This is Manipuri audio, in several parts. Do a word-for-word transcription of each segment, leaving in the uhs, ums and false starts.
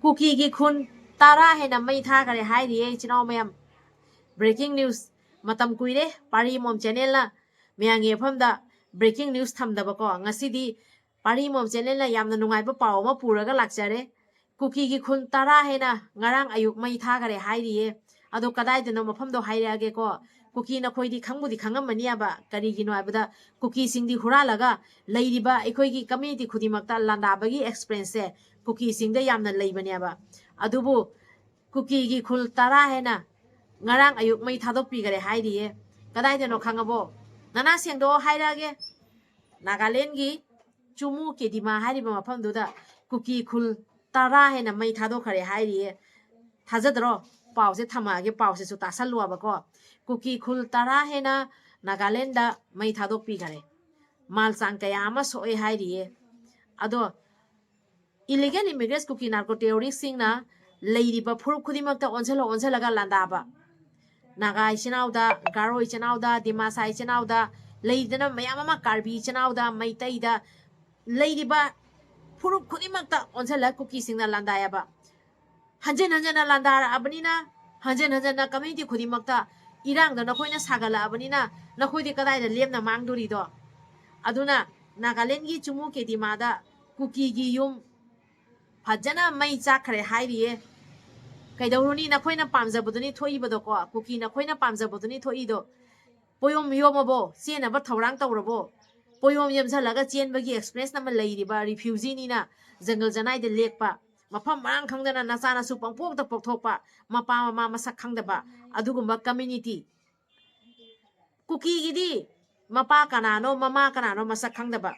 ꯀꯨꯀꯤꯒꯤ ꯈꯨꯟ ꯇꯔꯥ ꯍꯦꯟꯅ ꯃꯩ ꯊꯥꯈꯔꯦ ꯍꯥꯏꯔꯤꯌꯦ, ꯏꯆꯤꯟ ꯏꯅꯥꯎ ꯃꯌꯥꯝ꯫ Breaking news꯫ ꯃꯇꯝ ꯀꯨꯏꯔꯦ ꯄꯥꯔꯤ ꯃꯣꯝ channelꯅ ꯃꯌꯥꯝꯒꯤ ꯃꯐꯝꯗ breaking news ꯊꯝꯗꯕꯀꯣ꯫ ꯉꯁꯤꯗꯤ ꯄꯥꯔꯤ ꯃꯣꯝ channelꯅ ꯌꯥꯝꯅ ꯅꯨꯡꯉꯥꯏꯕ ꯄꯥꯎ ꯑꯃ ꯄꯨꯔꯒ ꯂꯥꯛꯆꯔꯦ꯫ ꯀꯨꯀꯤꯒꯤ ꯈꯨꯟ ꯇꯔꯥ ꯍꯦꯟꯅ ꯉꯔꯥꯡ ꯑꯌꯨꯛ ꯃꯩ ꯊꯥꯈꯔꯦ ꯍꯥꯏꯔꯤꯌꯦ꯫ ꯑꯗꯣ ꯀꯗꯥꯏꯗꯅꯣ ꯃꯐꯝꯗꯣ ꯍꯥꯏꯔꯛꯑꯒꯦꯀꯣ꯫ ꯀꯨꯀꯤ ꯅꯈꯣꯏꯗꯤ ꯈꯪꯕꯨꯗꯤ ꯈꯪꯉꯝꯃꯅꯤꯕ꯫ ꯀꯔꯤꯒꯤꯅꯣ ꯍꯥꯏꯕꯗ ꯀꯨꯀꯤꯁꯤꯡꯗꯤ ꯍꯨꯔꯥꯜꯂꯒ ꯂꯩꯔꯤꯕ ꯑꯩꯈꯣꯏꯒꯤ community ꯈꯨꯗꯤꯡꯃꯛꯇ ꯂꯥꯟꯗꯥꯕꯒꯤ experienceꯁꯦ ꯀꯨꯀꯤꯁꯤꯡꯗ ꯌꯥꯝꯅ ꯂꯩꯕꯅꯦꯕ꯫ ꯑꯗꯨꯕꯨ ꯀꯨꯀꯤꯒꯤ ꯈꯨꯜ ꯇꯔꯥ ꯍꯦꯟꯅ ꯉꯔꯥꯡ ꯑꯌꯨꯛ ꯃꯩ ꯊꯥꯗꯣꯛꯄꯤꯈꯔꯦ ꯍꯥꯏꯔꯤꯌꯦ꯫ ꯀꯗꯥꯏꯗꯅꯣ ꯈꯪꯉꯕꯣ? ꯅꯅꯥ ꯁꯦꯡꯗꯣꯛꯑꯣ ꯍꯥꯏꯔꯛꯑꯒꯦ꯫ ꯅꯥꯒꯥꯂꯦꯟꯒꯤ ꯆꯨꯃꯨ ꯀꯦꯗꯤꯃꯥ ꯍꯥꯏꯔꯤꯕ ꯃꯐꯝꯗꯨꯗ ꯀꯨꯀꯤ ꯈꯨꯜ ꯇꯔꯥ ꯍꯦꯟꯅ ꯃꯩ ꯊꯥꯗꯣꯛꯈꯔꯦ ꯍꯥꯏꯔꯤꯌꯦ꯫ ꯊꯥꯖꯗ꯭ꯔꯣ? ꯄꯥꯎꯁꯦ ꯊꯝꯃꯛꯑꯒꯦ, ꯄꯥꯎꯁꯤꯁꯨ ꯇꯥꯁꯜꯂꯨꯕꯀꯣ꯫ ꯀꯨꯀꯤ ꯈꯨꯜ ꯇꯔꯥ ꯍꯦꯟꯅ ꯅꯥꯒꯥꯂꯦꯟꯗ ꯃꯩ ꯊꯥꯗꯣꯛꯄꯤꯈꯔꯦ꯫ ꯃꯥꯜ ꯆꯥꯡ ꯀꯌꯥ ꯑꯃ ꯁꯣꯛꯑꯦ ꯍꯥꯏꯔꯤꯌꯦ꯫ ꯑꯗꯣ illegal immigrants ꯀꯨꯀꯤ narco terroristꯁꯤꯡꯅ ꯂꯩꯔꯤꯕ ꯐꯨꯔꯨꯞ ꯈꯨꯗꯤꯡꯃꯛꯇ ꯑꯣꯟꯁꯤꯜꯂ ꯑꯣꯟꯁꯤꯜꯂꯒ ꯂꯥꯟꯗꯥꯕ꯫ ꯅꯥꯒꯥ ꯏꯆꯤꯟ ꯏꯅꯥꯎꯗ, ꯒꯥꯔꯣ ꯏꯆꯤꯟ ꯏꯅꯥꯎꯗ, ꯗꯤꯃꯥꯁꯥ ꯏꯆꯤꯟ ꯏꯅꯥꯎꯗ, ꯂꯩꯗꯅ ꯃꯌꯥꯝ ꯑꯃ ꯀꯥꯔꯕꯤ ꯏꯆꯤꯟ ꯏꯅꯥꯎꯗ, ꯃꯩꯇꯩꯗ, ꯂꯩꯔꯤꯕ ꯐꯨꯔꯨꯞ ꯈꯨꯗꯤꯡꯃꯛꯇ ꯑꯣꯟꯁꯤꯜꯂ ꯀꯨꯀꯤꯁꯤꯡꯅ ꯂꯥꯟꯗꯥꯏꯌꯦꯕ꯫ ꯍꯟꯖꯤꯟ ꯍꯟꯖꯤꯟꯅ ꯂꯥꯟꯗꯥꯔꯛꯑꯕꯅꯤꯅ, ꯍꯟꯖꯤꯟ ꯍꯟꯖꯤꯟꯅ community ꯈꯨꯗꯤꯡꯃꯛꯇ ꯏꯔꯥꯡꯗꯣ ꯅꯈꯣꯏꯅ ꯁꯥꯒꯠꯂꯛꯑꯕꯅꯤꯅ ꯅꯈꯣꯏꯗꯤ ꯀꯗꯥꯏꯗ ꯂꯦꯝꯅ ꯃꯥꯡꯗꯣꯔꯤꯗꯣ? ꯑꯗꯨꯅ ꯅꯥꯒꯥꯂꯦꯟꯒꯤ ꯆꯨꯃꯨ ꯀꯦꯗꯤꯃꯥꯗ ꯀꯨꯀꯤꯒꯤ ꯌꯨꯝ ꯐꯖꯅ ꯃꯩ ꯆꯥꯛꯈ꯭ꯔꯦ ꯍꯥꯏꯔꯤꯌꯦ꯫ ꯀꯩꯗꯧꯔꯨꯅꯤ, ꯅꯈꯣꯏꯅ ꯄꯥꯝꯖꯕꯗꯨꯅꯤ ꯊꯣꯛꯏꯕꯗꯣꯀꯣ, ꯀꯨꯀꯤ ꯅꯈꯣꯏꯅ ꯄꯥꯝꯖꯕꯗꯨꯅꯤ ꯊꯣꯛꯏꯗꯣ꯫ ꯄꯣꯌꯣꯝ ꯌꯣꯝꯃꯕꯣ? ꯆꯦꯟꯅꯕ ꯊꯧꯔꯥꯡ ꯇꯧꯔꯕꯣ? ꯄꯣꯌꯣꯝ ꯌꯣꯝꯁꯤꯜꯂꯒ ꯆꯦꯟꯕꯒꯤ experience ꯑꯃ ꯂꯩꯔꯤꯕ refugeeꯅꯤꯅ ꯖꯪꯒꯜ ꯖꯅꯥꯏꯗ ꯂꯦꯛꯄ, ꯃꯐꯝ ꯃꯔꯥꯡ ꯈꯪꯗꯅ ꯅꯆꯥ ꯅꯁꯨ ꯄꯪꯄꯣꯛꯇ ꯄꯣꯛꯊꯣꯛꯄ, ꯃꯄꯥ ꯃꯃꯥ ꯃꯁꯛ ꯈꯪꯗꯕ ꯑꯗꯨꯒꯨꯝꯕ community꯫ ꯀꯨꯀꯤꯒꯤꯗꯤ ꯃꯄꯥ ꯀꯅꯥꯅꯣ ꯃꯃꯥ ꯀꯅꯥꯅꯣ ꯃꯁꯛ ꯈꯪꯗꯕ,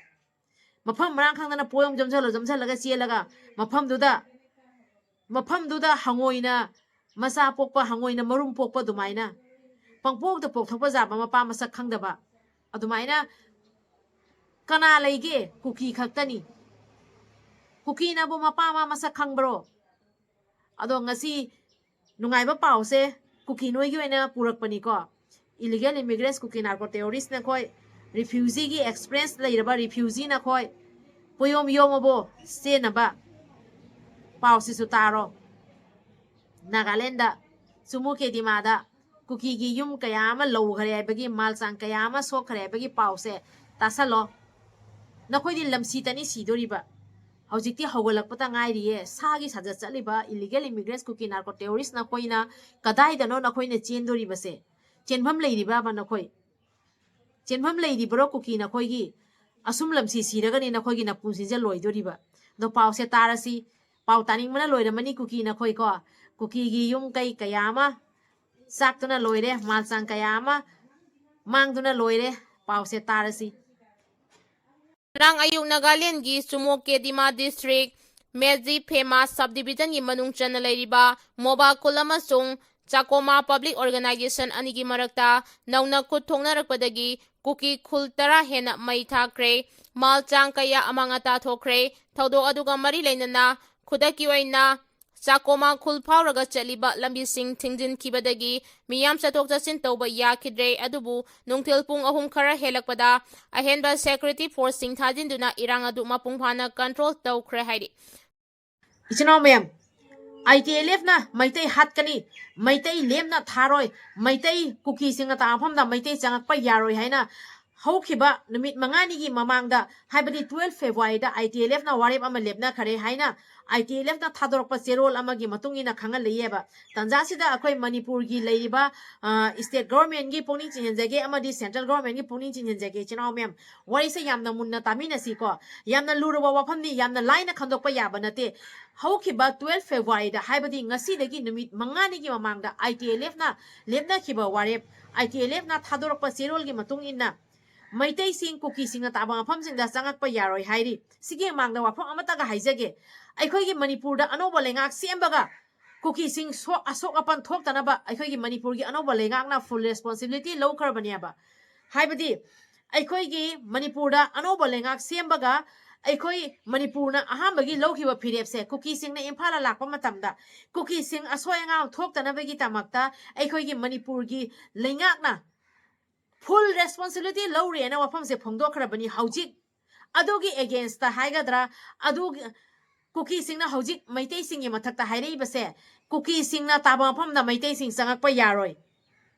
ꯃꯐꯝ ꯃꯔꯥꯡ ꯈꯪꯗꯅ ꯄꯣꯌꯣꯝ ꯌꯣꯝꯁꯤꯜꯂ ꯌꯣꯝꯁꯤꯜꯂꯒ ꯆꯦꯜꯂꯒ ꯃꯐꯝꯗꯨꯗ, ꯃꯐꯝꯗꯨꯗ ꯍꯉꯣꯏꯅ ꯃꯆꯥ ꯄꯣꯛꯄ, ꯍꯉꯣꯏꯅ ꯃꯔꯨꯝ ꯄꯣꯛꯄ ꯑꯗꯨꯃꯥꯏꯅ ꯄꯪꯄꯣꯛꯇ ꯄꯣꯛꯊꯣꯛꯄ ꯌꯥꯕ ꯃꯄꯥ ꯃꯁꯛ ꯈꯪꯗꯕ ꯑꯗꯨꯃꯥꯏꯅ ꯀꯅꯥ ꯂꯩꯒꯦ? ꯀꯨꯀꯤ ꯈꯛꯇꯅꯤ꯫ ꯀꯨꯀꯤꯅꯕꯨ ꯃꯄꯥ ꯃꯃꯥ ꯃꯁꯛ ꯈꯪꯕ꯭ꯔꯣ? ꯑꯗꯣ ꯉꯁꯤ ꯅꯨꯡꯉꯥꯏꯕ ꯄꯥꯎꯁꯦ ꯀꯨꯀꯤ ꯅꯣꯏꯒꯤ ꯑꯣꯏꯅ ꯄꯨꯔꯛꯄꯅꯤꯀꯣ꯫ Illegal immigrants, ꯀꯨꯀꯤ narco terrorist ꯅꯈꯣꯏ, refugeeꯒꯤ experience ꯂꯩꯔꯕ refugee ꯅꯈꯣꯏ, ꯄꯣꯌꯣꯝ ꯌꯣꯝꯃꯕꯣ ꯆꯦꯟꯅꯕ? ꯄꯥꯎꯁꯤꯁꯨ ꯇꯥꯔꯣ꯫ ꯅꯥꯒꯥꯂꯦꯟꯗ ꯆꯨꯃꯨ ꯀꯦꯗꯤꯃꯥꯗ ꯀꯨꯀꯤꯒꯤ ꯌꯨꯝ ꯀꯌꯥ ꯑꯃ ꯂꯧꯈ꯭ꯔꯦ ꯍꯥꯏꯕꯒꯤ, ꯃꯥꯜꯆꯥꯡ ꯀꯌꯥ ꯑꯃ ꯁꯣꯛꯈ꯭ꯔꯦ ꯍꯥꯏꯕꯒꯤ ꯄꯥꯎꯁꯦ ꯇꯥꯁꯜꯂꯣ꯫ ꯅꯈꯣꯏꯗꯤ ꯂꯝꯁꯤꯇꯅꯤ ꯁꯤꯗꯣꯔꯤꯕ꯫ ꯍꯧꯖꯤꯛꯇꯤ ꯍꯧꯒꯠꯂꯛꯄꯇ ꯉꯥꯏꯔꯤꯌꯦ꯫ ꯁꯥꯒꯤ ꯁꯥꯖꯠ ꯆꯠꯂꯤꯕ illegal immigrants, ꯀꯨꯀꯤ narco terrorist ꯅꯈꯣꯏꯅ ꯀꯗꯥꯏꯗꯅꯣ ꯅꯈꯣꯏꯅ ꯆꯦꯟꯗꯣꯔꯤꯕꯁꯦ? ꯆꯦꯟꯐꯝ ꯂꯩꯔꯤꯕ꯭ꯔꯕ ꯅꯈꯣꯏ? ꯆꯦꯟꯐꯝ ꯂꯩꯔꯤꯕ꯭ꯔꯣ ꯀꯨꯀꯤ ꯅꯈꯣꯏꯒꯤ? ꯑꯁꯨꯝ ꯂꯝꯁꯤ ꯁꯤꯔꯒꯅꯤ ꯅꯈꯣꯏꯒꯤ ꯅꯄꯨꯟꯁꯤꯁꯦ ꯂꯣꯏꯗꯣꯔꯤꯕ꯫ ꯑꯗꯣ ꯄꯥꯎꯁꯦ ꯇꯥꯔꯁꯤ꯫ ꯄꯥꯎ ꯇꯥꯅꯤꯡꯕꯅ ꯂꯣꯏꯔꯝꯃꯅꯤ ꯀꯨꯀꯤ ꯅꯈꯣꯏꯀꯣ꯫ ꯀꯨꯀꯤꯒꯤ ꯌꯨꯝ ꯀꯩ ꯀꯌꯥ ꯑꯃ ꯆꯥꯛꯇꯨꯅ ꯂꯣꯏꯔꯦ, ꯃꯥꯜꯆꯥꯡ ꯀꯌꯥ ꯑꯃ ꯃꯥꯡꯗꯨꯅ ꯂꯣꯏꯔꯦ꯫ ꯄꯥꯎꯁꯦ ꯇꯥꯔꯁꯤ꯫ ꯉꯔꯥꯡ ꯑꯌꯨꯛ ꯅꯥꯒꯥꯂꯦꯟꯒꯤ ꯆꯨꯃꯣꯛ ꯀꯦꯗꯤꯃꯥ district ꯃꯦꯖꯤ ꯐꯦꯃꯥ subdivision ꯒꯤ ꯃꯅꯨꯡ ꯆꯟꯅ ꯂꯩꯔꯤꯕ ꯃꯣꯕꯥ ꯈꯨꯜ ꯑꯃꯁꯨꯡ ꯆꯥꯀꯣꯃꯥ Public Organization ꯑꯅꯤꯒꯤ ꯃꯔꯛꯇ ꯅꯧꯅ ꯈꯨꯠ ꯊꯣꯛꯅꯔꯛꯄꯗꯒꯤ ꯀꯨꯀꯤ ꯈꯨꯜ ꯇꯔꯥ ꯍꯦꯟꯅ ꯃꯩ ꯊꯥꯈ꯭ꯔꯦ꯫ ꯃꯥꯜ ꯆꯥꯡ ꯀꯌꯥ ꯑꯃꯥꯡ ꯑꯇꯥ ꯊꯣꯛꯈ꯭ꯔꯦ꯫ ꯊꯧꯗꯣꯛ ꯑꯗꯨꯒ ꯃꯔꯤ ꯂꯩꯅꯅ ꯈꯨꯗꯛꯀꯤ ꯑꯣꯏꯅ ꯆꯥꯀꯣꯃꯥ ꯈꯨꯜ ꯐꯥꯎꯔꯒ ꯆꯠꯂꯤꯕ ꯂꯝꯕꯤꯁꯤꯡ ꯊꯤꯡꯖꯤꯟꯈꯤꯕꯗꯒꯤ ꯃꯤꯌꯥꯝ ꯆꯠꯊꯣꯛ ꯆꯠꯁꯤꯟ ꯇꯧꯕ ꯌꯥꯈꯤꯗ꯭ꯔꯦ꯫ ꯑꯗꯨꯕꯨ ꯅꯨꯡꯊꯤꯜ ꯄꯨꯡ ꯑꯍꯨꯝ ꯈꯔ ꯍꯦꯜꯂꯛꯄꯗ ꯑꯍꯦꯟꯕ security force ꯁꯤꯡ ꯊꯥꯖꯤꯟꯗꯨꯅ ꯏꯔꯥꯡ ꯑꯗꯨ ꯃꯄꯨꯡ ꯐꯥꯅ control ꯇꯧꯈ꯭ꯔꯦ ꯍꯥꯏꯔꯤ꯫ ꯏꯆꯤꯟ ꯏꯅꯥꯎ ꯃꯌꯥꯝ, ITLF ꯅ ꯃꯩꯇꯩ ꯍꯥꯠꯀꯅꯤ, ꯃꯩꯇꯩ ꯂꯦꯝꯅ ꯊꯥꯔꯣꯏ, ꯃꯩꯇꯩ ꯀꯨꯀꯤꯁꯤꯡꯅ ꯇꯥꯕ ꯃꯐꯝꯗ ꯃꯩꯇꯩ ꯆꯪꯉꯛꯄ ꯌꯥꯔꯣꯏ ꯍꯥꯏꯅ ꯍꯧꯈꯤꯕ ꯅꯨꯃꯤꯠ ꯃꯉꯥꯅꯤꯒꯤ ꯃꯃꯥꯡꯗ, ꯍꯥꯏꯕꯗꯤ twelve February ꯗ ITLF ꯅ ꯋꯥꯔꯦꯞ ꯑꯃ ꯂꯦꯞꯅꯈꯔꯦ ꯍꯥꯏꯅ ITLF ꯅ ꯊꯥꯗꯣꯔꯛꯄ ꯆꯦꯔꯣꯜ ꯑꯃꯒꯤ ꯃꯇꯨꯡ ꯏꯟꯅ ꯈꯪꯍꯜꯂꯛꯏꯑꯕ꯫ ꯇꯥꯟꯖꯥꯁꯤꯗ ꯑꯩꯈꯣꯏ ꯃꯅꯤꯄꯨꯔꯒꯤ ꯂꯩꯔꯤꯕ, ꯑ, state government ꯀꯤ ꯄꯨꯛꯅꯤꯡ ꯆꯤꯡꯁꯤꯟꯖꯒꯦ ꯑꯃꯗꯤ central government ꯀꯤ ꯄꯨꯛꯅꯤꯡ ꯆꯤꯡꯁꯤꯟꯖꯒꯦ, ꯏꯆꯤꯟ ꯏꯅꯥꯎ ꯃꯌꯥꯝ꯫ ꯋꯥꯔꯤꯁꯦ ꯌꯥꯝꯅ ꯃꯨꯟꯅ ꯇꯥꯃꯤꯟꯅꯁꯤꯀꯣ꯫ ꯌꯥꯝꯅ ꯂꯨꯔꯕ ꯋꯥꯐꯝꯅꯤ, ꯌꯥꯝꯅ ꯂꯥꯏꯅ ꯈꯟꯗꯣꯛꯄ ꯌꯥꯕ ꯅꯠꯇꯦ꯫ ꯍꯧꯈꯤꯕ twelve February ꯗ, ꯍꯥꯏꯕꯗꯤ ꯉꯁꯤꯗꯒꯤ ꯅꯨꯃꯤꯠ ꯃꯉꯥꯅꯤꯒꯤ ꯃꯃꯥꯡꯗ ITLF ꯅ ꯂꯦꯞꯅꯈꯤꯕ ꯋꯥꯔꯦꯞ, ITLF ꯅ ꯊꯥꯗꯣꯔꯛꯄ ꯆꯦꯔꯣꯜꯒꯤ ꯃꯇꯨꯡ ꯏꯟꯅ ꯃꯩꯇꯩꯁꯤꯡ ꯀꯨꯀꯤꯁꯤꯡꯅ ꯇꯥꯕ ꯃꯐꯝꯁꯤꯡꯗ ꯆꯪꯉꯛꯄ ꯌꯥꯔꯣꯏ ꯍꯥꯏꯔꯤ꯫ ꯁꯤꯒꯤ ꯃꯃꯥꯡꯗ ꯋꯥꯐꯝ ꯑꯃꯠꯇꯒ ꯍꯥꯏꯖꯒꯦ꯫ ꯑꯩꯈꯣꯏꯒꯤ ꯃꯅꯤꯄꯨꯔꯗ ꯑꯅꯧꯕ ꯂꯩꯉꯥꯛ ꯁꯦꯝꯕꯒ ꯀꯨꯀꯤꯁꯤꯡ ꯁꯣꯛ-, ꯑꯁꯣꯛ ꯑꯄꯟ ꯊꯣꯛꯇꯅꯕ ꯑꯩꯈꯣꯏꯒꯤ ꯃꯅꯤꯄꯨꯔꯒꯤ ꯑꯅꯧꯕ ꯂꯩꯉꯥꯛꯅ full responsibility ꯂꯧꯈ꯭ꯔꯕꯅꯦꯕ꯫ ꯍꯥꯏꯕꯗꯤ ꯑꯩꯈꯣꯏꯒꯤ ꯃꯅꯤꯄꯨꯔꯗ ꯑꯅꯧꯕ ꯂꯩꯉꯥꯛ ꯁꯦꯝꯕꯒ ꯑꯩꯈꯣꯏ ꯃꯅꯤꯄꯨꯔꯅ ꯑꯍꯥꯟꯕꯒꯤ ꯂꯧꯈꯤꯕ ꯐꯤꯔꯦꯞꯁꯦ, ꯀꯨꯀꯤꯁꯤꯡꯅ ꯏꯝꯐꯥꯜꯗ ꯂꯥꯛꯄ ꯃꯇꯝꯗ ꯀꯨꯀꯤꯁꯤꯡ ꯑꯁꯣꯏ ꯑꯉꯥꯝ ꯊꯣꯛꯇꯅꯕꯒꯤꯗꯃꯛꯇ ꯑꯩꯈꯣꯏꯒꯤ ꯃꯅꯤꯄꯨꯔꯒꯤ ꯂꯩꯉꯥꯛꯅ full responsibility ꯂꯧꯔꯦꯅ ꯋꯥꯐꯝꯁꯦ ꯐꯣꯡꯗꯣꯛꯈ꯭ꯔꯕꯅꯤ꯫ ꯍꯧꯖꯤꯛ ꯑꯗꯨꯒꯤ against ꯇ ꯍꯥꯏꯒꯗ꯭ꯔꯥ, ꯑꯗꯨꯒꯤ, ꯀꯨꯀꯤꯁꯤꯡꯅ ꯍꯧꯖꯤꯛ ꯃꯩꯇꯩꯁꯤꯡꯒꯤ ꯃꯊꯛꯇ ꯍꯥꯏꯔꯛꯏꯕꯁꯦ, ꯀꯨꯀꯤꯁꯤꯡꯅ ꯇꯥꯕ ꯃꯐꯝꯗ ꯃꯩꯇꯩꯁꯤꯡ ꯆꯪꯉꯛꯄ ꯌꯥꯔꯣꯏ꯫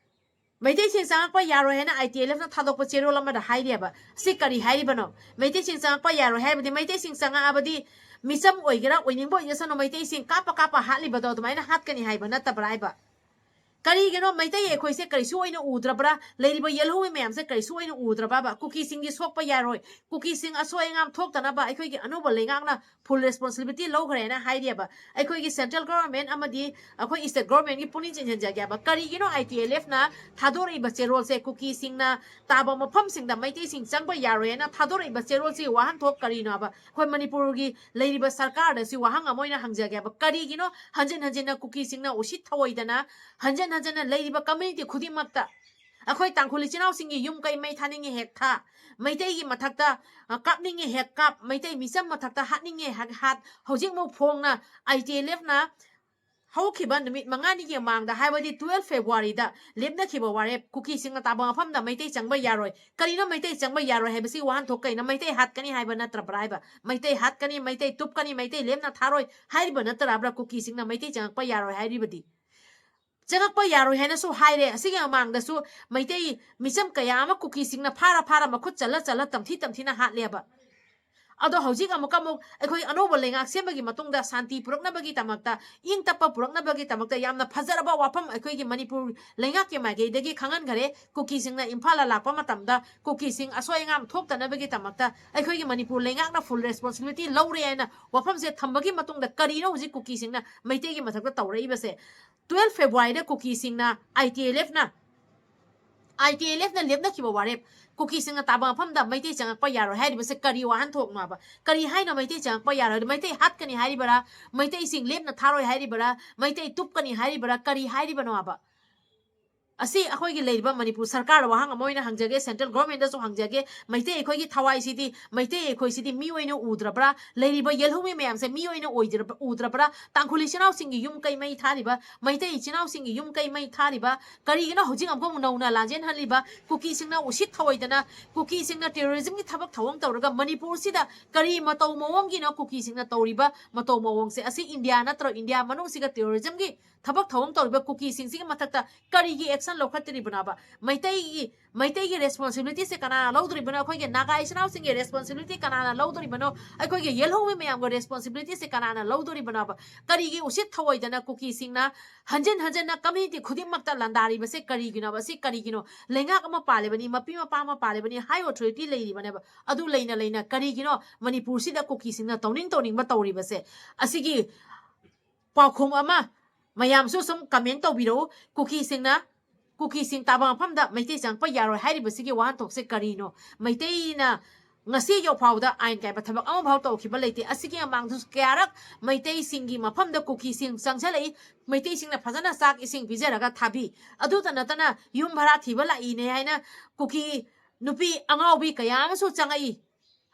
ꯃꯩꯇꯩꯁꯤꯡ ꯆꯪꯉꯛꯄ ꯌꯥꯔꯣꯏ ꯍꯥꯏꯅ ITLFꯅ ꯊꯥꯗꯣꯛꯄ ꯆꯦꯔꯣꯜ ꯑꯃꯗ ꯍꯥꯏꯔꯤꯑꯕ꯫ ꯁꯤ ꯀꯔꯤ ꯍꯥꯏꯔꯤꯕꯅꯣ? ꯃꯩꯇꯩꯁꯤꯡ ꯆꯪꯉꯛꯄ ꯌꯥꯔꯣꯏ ꯍꯥꯏꯕꯗꯤ ꯃꯩꯇꯩꯁꯤꯡ ꯆꯪꯉꯛꯑꯕꯗꯤ ꯃꯤꯆꯝ ꯑꯣꯏꯒꯦꯔꯥ ꯑꯣꯏꯅꯤꯡꯕ ꯑꯣꯏꯖꯁꯅꯨ, ꯃꯩꯇꯩꯁꯤꯡ ꯀꯥꯞꯄ ꯀꯥꯞꯄ ꯍꯥꯠꯂꯤꯕꯗꯣ ꯑꯗꯨꯃꯥꯏꯅ ꯍꯥꯠꯀꯅꯤ ꯍꯥꯏꯕ ꯅꯠꯇꯕ꯭ꯔꯥ ꯍꯥꯏꯕ? ꯀꯔꯤꯒꯤꯅꯣ ꯃꯩꯇꯩ ꯑꯩꯈꯣꯏꯁꯦ ꯀꯔꯤꯁꯨ ꯑꯣꯏꯅ ꯎꯗ꯭ꯔꯕ꯭ꯔꯥ? ꯂꯩꯔꯤꯕ ꯌꯦꯜꯍꯧꯃꯤ ꯃꯌꯥꯝꯁꯦ ꯀꯔꯤꯁꯨ ꯑꯣꯏꯅ ꯎꯗ꯭ꯔꯕꯕ? ꯀꯨꯀꯤꯁꯤꯡꯒꯤ ꯁꯣꯛꯄ ꯌꯥꯔꯣꯏ, ꯀꯨꯀꯤꯁꯤꯡ ꯑꯁꯣꯏ ꯑꯉꯥꯝ ꯊꯣꯛꯇꯅꯕ ꯑꯩꯈꯣꯏꯒꯤ ꯑꯅꯧꯕ ꯂꯩꯉꯥꯛꯅ full responsibility ꯂꯧꯈ꯭ꯔꯦꯅ ꯍꯥꯏꯔꯤꯑꯕ꯫ ꯑꯩꯈꯣꯏꯒꯤ central government ꯑꯃꯗꯤ ꯑꯩꯈꯣꯏ state governmentꯀꯤ ꯄꯨꯛꯅꯤꯡ ꯆꯤꯡꯁꯤꯟꯖꯒꯦꯕ꯫ ꯀꯔꯤꯒꯤꯅꯣ ITLFꯅ ꯊꯥꯗꯣꯔꯛꯏꯕ ꯆꯦꯔꯣꯜꯁꯦ ꯀꯨꯀꯤꯁꯤꯡꯅ ꯇꯥꯕ ꯃꯐꯝꯁꯤꯡꯗ ꯃꯩꯇꯩꯁꯤꯡ ꯆꯪꯕ ꯌꯥꯔꯣꯏꯅ ꯊꯥꯗꯣꯔꯛꯏꯕ ꯆꯦꯔꯣꯜꯁꯤ ꯋꯥꯍꯟꯊꯣꯛ ꯀꯔꯤꯅꯣꯕ? ꯑꯩꯈꯣꯏ ꯃꯅꯤꯄꯨꯔꯒꯤ ꯂꯩꯔꯤꯕ ꯁꯔꯀꯥꯔꯗ ꯁꯤ ꯋꯥꯍꯪ ꯑꯃ ꯑꯣꯏꯅ ꯍꯪꯖꯒꯦꯕ꯫ ꯀꯔꯤꯒꯤꯅꯣ ꯍꯟꯖꯤꯟ ꯍꯟꯖꯤꯟꯅ ꯀꯨꯀꯤꯁꯤꯡꯅ ꯎꯁꯤꯠ ꯊꯑꯣꯏꯗꯅ, ꯍꯟꯖꯤꯟ ꯍꯟꯖꯤꯟꯅ ꯂꯩꯔꯤꯕ community ꯈꯨꯗꯤꯡꯃꯛꯇ ꯑꯩꯈꯣꯏ ꯇꯥꯡꯈꯨꯜ ꯏꯆꯤꯟ ꯏꯅꯥꯎꯁꯤꯡꯒꯤ ꯌꯨꯝ ꯀꯩ ꯃꯩ ꯊꯥꯅꯤꯡꯉꯦ ꯍꯦꯛ ꯊꯥ, ꯃꯩꯇꯩꯒꯤ ꯃꯊꯛꯇ, ꯑ, ꯀꯥꯞꯅꯤꯡꯉꯦ ꯍꯦꯛ ꯀꯥꯞ, ꯃꯩꯇꯩ ꯃꯤꯆꯝ ꯃꯊꯛꯇ ꯍꯥꯠꯅꯤꯡꯉꯦ ꯍꯦꯛ ꯍꯥꯠ, ꯍꯧꯖꯤꯛꯃꯨꯛ ꯐꯣꯡꯅ ITLFꯅ ꯍꯧꯈꯤꯕ ꯅꯨꯃꯤꯠ ꯃꯉꯥꯅꯤꯒꯤ ꯃꯃꯥꯡꯗ, ꯍꯥꯏꯕꯗꯤ twelve Februaryꯗ ꯂꯦꯞꯅꯈꯤꯕ ꯋꯥꯔꯦꯞ, ꯀꯨꯀꯤꯁꯤꯡꯅ ꯇꯥꯕ ꯃꯐꯝꯗ ꯃꯩꯇꯩ ꯆꯪꯕ ꯌꯥꯔꯣꯏ꯫ ꯀꯔꯤꯅꯣ ꯃꯩꯇꯩ ꯆꯪꯕ ꯌꯥꯔꯣꯏ ꯍꯥꯏꯕꯁꯤ ꯋꯥꯍꯟꯊꯣꯛ ꯀꯩꯅꯣ? ꯃꯩꯇꯩ ꯍꯥꯠꯀꯅꯤ ꯍꯥꯏꯕ ꯅꯠꯇ꯭ꯔꯕ꯭ꯔꯥ ꯍꯥꯏꯕ? ꯃꯩꯇꯩ ꯍꯥꯠꯀꯅꯤ, ꯃꯩꯇꯩ ꯇꯨꯞꯀꯅꯤ, ꯃꯩꯇꯩ ꯂꯦꯞꯅ ꯊꯥꯔꯣꯏ ꯍꯥꯏꯔꯤꯕ ꯅꯠꯇ꯭ꯔꯕ꯭ꯔꯥ ꯀꯨꯀꯤꯁꯤꯡꯅ ꯃꯩꯇꯩ ꯆꯪꯉꯛꯄ ꯌꯥꯔꯣꯏ ꯍꯥꯏꯔꯤꯕꯗꯤ? ꯆꯪꯉꯛꯄ ꯌꯥꯔꯣꯏ ꯍꯥꯏꯅꯁꯨ ꯍꯥꯏꯔꯦ꯫ ꯑꯁꯤꯒꯤ ꯃꯃꯥꯡꯗꯁꯨ ꯃꯩꯇꯩ ꯃꯤꯆꯝ ꯀꯌꯥ ꯑꯃ ꯀꯨꯀꯤꯁꯤꯡꯅ ꯐꯥꯔ ꯐꯥꯔ ꯃꯈꯨꯠ ꯆꯜꯂ ꯆꯜꯂ ꯇꯝꯊꯤ ꯇꯝꯊꯤꯅ ꯍꯥꯠꯂꯦꯕ꯫ ꯑꯗꯣ ꯍꯧꯖꯤꯛ ꯑꯃꯨꯛꯀ ꯑꯃꯨꯛ ꯑꯩꯈꯣꯏ ꯑꯅꯧꯕ ꯂꯩꯉꯥꯛ ꯁꯦꯝꯕꯒꯤ ꯃꯇꯨꯡꯗ ꯁꯥꯟꯇꯤ ꯄꯨꯔꯛꯅꯕꯒꯤꯗꯃꯛꯇ, ꯏꯪ ꯇꯞꯄ ꯄꯨꯔꯛꯅꯕꯒꯤꯗꯃꯛꯇ ꯌꯥꯝꯅ ꯐꯖꯔꯕ ꯋꯥꯐꯝ ꯑꯩꯈꯣꯏꯒꯤ ꯃꯅꯤꯄꯨꯔ ꯂꯩꯉꯥꯛꯀꯤ ꯃꯥꯏꯀꯩꯗꯒꯤ ꯈꯪꯍꯟꯈꯔꯦ꯫ ꯀꯨꯀꯤꯁꯤꯡꯅ ꯏꯝꯐꯥꯜꯗ ꯂꯥꯛꯄ ꯃꯇꯝꯗ ꯀꯨꯀꯤꯁꯤꯡ ꯑꯁꯣꯏ ꯑꯉꯥꯝ ꯊꯣꯛꯇꯅꯕꯒꯤꯗꯃꯛꯇ ꯑꯩꯈꯣꯏꯒꯤ ꯃꯅꯤꯄꯨꯔ ꯂꯩꯉꯥꯛꯅ full responsibility ꯂꯧꯔꯦ ꯍꯥꯏꯅ ꯋꯥꯐꯝꯁꯦ ꯊꯝꯕꯒꯤ ꯃꯇꯨꯡꯗ ꯀꯔꯤꯅꯣ ꯍꯧꯖꯤꯛ ꯀꯨꯀꯤꯁꯤꯡꯅ ꯃꯩꯇꯩꯒꯤ ꯃꯊꯛꯇ ꯇꯧꯔꯛꯏꯕꯁꯦ? Twelve Februaryꯗ ꯀꯨꯀꯤꯁꯤꯡꯅ, ITLFꯅ, ITLFꯅ ꯂꯦꯞꯅꯈꯤꯕ ꯋꯥꯔꯦꯞ, ꯀꯨꯀꯤꯁꯤꯡꯅ ꯇꯥꯕ ꯃꯐꯝꯗ ꯃꯩꯇꯩ ꯆꯪꯉꯛꯄ ꯌꯥꯔꯣꯏ ꯍꯥꯏꯔꯤꯕꯁꯦ ꯀꯔꯤ ꯋꯥꯍꯟꯊꯣꯛꯅꯣꯕ? ꯀꯔꯤ ꯍꯥꯏꯅꯣ ꯃꯩꯇꯩ ꯆꯪꯉꯛꯄ ꯌꯥꯔꯣꯏ? ꯃꯩꯇꯩ ꯍꯥꯠꯀꯅꯤ ꯍꯥꯏꯔꯤꯕꯔꯥ? ꯃꯩꯇꯩꯁꯤꯡ ꯂꯦꯞꯅ ꯊꯥꯔꯣꯏ ꯍꯥꯏꯔꯤꯕꯔꯥ? ꯃꯩꯇꯩ ꯇꯨꯞꯀꯅꯤ ꯍꯥꯏꯔꯤꯕꯔꯥ? ꯀꯔꯤ ꯍꯥꯏꯔꯤꯕꯅꯣꯕ? ꯑꯁꯤ ꯑꯩꯈꯣꯏꯒꯤ ꯂꯩꯔꯤꯕ ꯃꯅꯤꯄꯨꯔ ꯁꯔꯀꯥꯔꯗ ꯋꯥꯍꯪ ꯑꯃ ꯑꯣꯏꯅ ꯍꯪꯖꯒꯦ, central government ꯗꯁꯨ ꯍꯪꯖꯒꯦ, ꯃꯩꯇꯩ ꯑꯩꯈꯣꯏꯒꯤ ꯊꯋꯥꯏꯁꯤꯗꯤ, ꯃꯩꯇꯩ ꯑꯩꯈꯣꯏꯁꯤꯗꯤ ꯃꯤ ꯑꯣꯏꯅ ꯎꯗ꯭ꯔꯕ꯭ꯔꯥ? ꯂꯩꯔꯤꯕ ꯌꯦꯜꯍꯧꯃꯤ ꯃꯌꯥꯝꯁꯦ ꯃꯤ ꯑꯣꯏꯅ ꯑꯣꯏꯗ꯭ꯔꯕ-, ꯎꯗ꯭ꯔꯕ꯭ꯔꯥ? ꯇꯥꯡꯈꯨꯜ ꯏꯆꯤꯟ ꯏꯅꯥꯎꯁꯤꯡꯒꯤ ꯌꯨꯝ ꯀꯩ ꯃꯩ ꯊꯥꯔꯤꯕ, ꯃꯩꯇꯩ ꯏꯆꯤꯟ ꯏꯅꯥꯎꯁꯤꯡꯒꯤ ꯌꯨꯝ ꯀꯩ ꯃꯩ ꯊꯥꯔꯤꯕ, ꯀꯔꯤꯒꯤꯅꯣ ꯍꯧꯖꯤꯛ ꯑꯃꯨꯛ ꯅꯧꯅ ꯂꯥꯟꯖꯦꯟꯍꯜꯂꯤꯕ? ꯀꯨꯀꯤꯁꯤꯡꯅ ꯎꯁꯤꯠ ꯊꯑꯣꯏꯗꯅ, ꯀꯨꯀꯤꯁꯤꯡꯅ terrorism ꯒꯤ ꯊꯕꯛ ꯊꯧꯑꯣꯡ ꯇꯧꯔꯒ ꯃꯅꯤꯄꯨꯔꯁꯤꯗ ꯀꯔꯤ ꯃꯇꯧ ꯃꯑꯣꯡꯒꯤꯅꯣ ꯀꯨꯀꯤꯁꯤꯡꯅ ꯇꯧꯔꯤꯕ ꯃꯇꯧ ꯃꯑꯣꯡꯁꯦ? ꯑꯁꯤ ꯏꯟꯗꯤꯌꯥ ꯅꯠꯇ꯭ꯔꯣ? ꯏꯟꯗꯤꯌꯥ ꯃꯅꯨꯡꯁꯤꯒ terrorism ꯒꯤ ꯊꯕꯛ ꯊꯧꯑꯣꯡ ꯇꯧꯔꯤꯕ ꯀꯨꯀꯤꯁꯤꯡꯁꯤꯒꯤ ꯃꯊꯛꯇ ꯀꯔꯤꯒꯤ action ꯂꯧꯈꯠꯇ꯭ꯔꯤꯕꯅꯣꯕ? ꯃꯩꯇꯩꯒꯤ, ꯃꯩꯇꯩꯒꯤ responsibility ꯁꯦ ꯀꯅꯥꯅ ꯂꯧꯗꯣꯔꯤꯕꯅꯣ? ꯑꯩꯈꯣꯏꯒꯤ ꯅꯥꯒꯥ ꯏꯆꯤꯟ ꯏꯅꯥꯎꯁꯤꯡꯒꯤ responsibility ꯀꯅꯥꯅ ꯂꯧꯗꯣꯔꯤꯕꯅꯣ? ꯑꯩꯈꯣꯏꯒꯤ ꯌꯦꯜꯍꯧꯃꯤ ꯃꯌꯥꯝꯒꯤ responsibility ꯁꯦ ꯀꯅꯥꯅ ꯂꯧꯗꯣꯔꯤꯕꯅꯣꯕ? ꯀꯔꯤꯒꯤ ꯎꯁꯤꯠ ꯊꯑꯣꯏꯗꯅ ꯀꯨꯀꯤꯁꯤꯡꯅ ꯍꯟꯖꯤꯟ ꯍꯟꯖꯤꯟꯅ community ꯈꯨꯗꯤꯡꯃꯛꯇ ꯂꯥꯟꯗꯥꯔꯤꯕꯁꯦ ꯀꯔꯤꯒꯤꯅꯣꯕ? ꯁꯤ ꯀꯔꯤꯒꯤꯅꯣ? ꯂꯩꯉꯥꯛ ꯑꯃ ꯄꯥꯜꯂꯤꯕꯅꯤ, ꯃꯄꯤ ꯃꯄꯥ ꯑꯃ ꯄꯥꯜꯂꯤꯕꯅꯤ, high authority ꯂꯩꯔꯤꯕꯅꯦꯕ꯫ ꯑꯗꯨ ꯂꯩꯅ ꯂꯩꯅ ꯀꯔꯤꯒꯤꯅꯣ ꯃꯅꯤꯄꯨꯔꯁꯤꯗ ꯀꯨꯀꯤꯁꯤꯡꯅ ꯇꯧꯅꯤꯡ ꯇꯧꯅꯤꯡꯕ ꯇꯧꯔꯤꯕꯁꯦ? ꯑꯁꯤꯒꯤ ꯄꯥꯎꯈꯨꯝ ꯑꯃ ꯃꯌꯥꯝꯁꯨ ꯁꯨꯝ comment ꯇꯧꯕꯤꯔꯛꯎ꯫ ꯀꯨꯀꯤꯁꯤꯡꯅ, ꯀꯨꯀꯤꯁꯤꯡ ꯇꯥꯕ ꯃꯐꯝꯗ ꯃꯩꯇꯩ ꯆꯪꯉꯛꯄ ꯌꯥꯔꯣꯏ ꯍꯥꯏꯔꯤꯕꯁꯤꯒꯤ ꯋꯥꯍꯟꯊꯣꯛꯁꯦ ꯀꯔꯤꯅꯣ? ꯃꯩꯇꯩꯅ ꯉꯁꯤ ꯌꯧꯐꯥꯎꯗ ꯑꯥꯏꯟ ꯀꯥꯏꯕ ꯊꯕꯛ ꯑꯃꯐꯥꯎ ꯇꯧꯈꯤꯕ ꯂꯩꯇꯦ꯫ ꯑꯁꯤꯒꯤ ꯃꯃꯥꯡꯗꯁꯨ ꯀꯌꯥꯔꯛ ꯃꯩꯇꯩꯁꯤꯡꯒꯤ ꯃꯐꯝꯗ ꯀꯨꯀꯤꯁꯤꯡ ꯆꯪꯁꯤꯜꯂꯛꯏ, ꯃꯩꯇꯩꯁꯤꯡꯅ ꯐꯖꯅ ꯆꯥꯛ ꯏꯁꯤꯡ ꯄꯤꯖꯔꯒ ꯊꯥꯕꯤ꯫ ꯑꯗꯨꯇ ꯅꯠꯇꯅ ꯌꯨꯝ ꯚꯔꯥ ꯊꯤꯕ ꯂꯥꯛꯏꯅꯦ ꯍꯥꯏꯅ ꯀꯨꯀꯤ ꯅꯨꯄꯤ ꯑꯉꯥꯎꯕꯤ ꯀꯌꯥ ꯑꯃꯁꯨ ꯆꯪꯉꯛꯏ꯫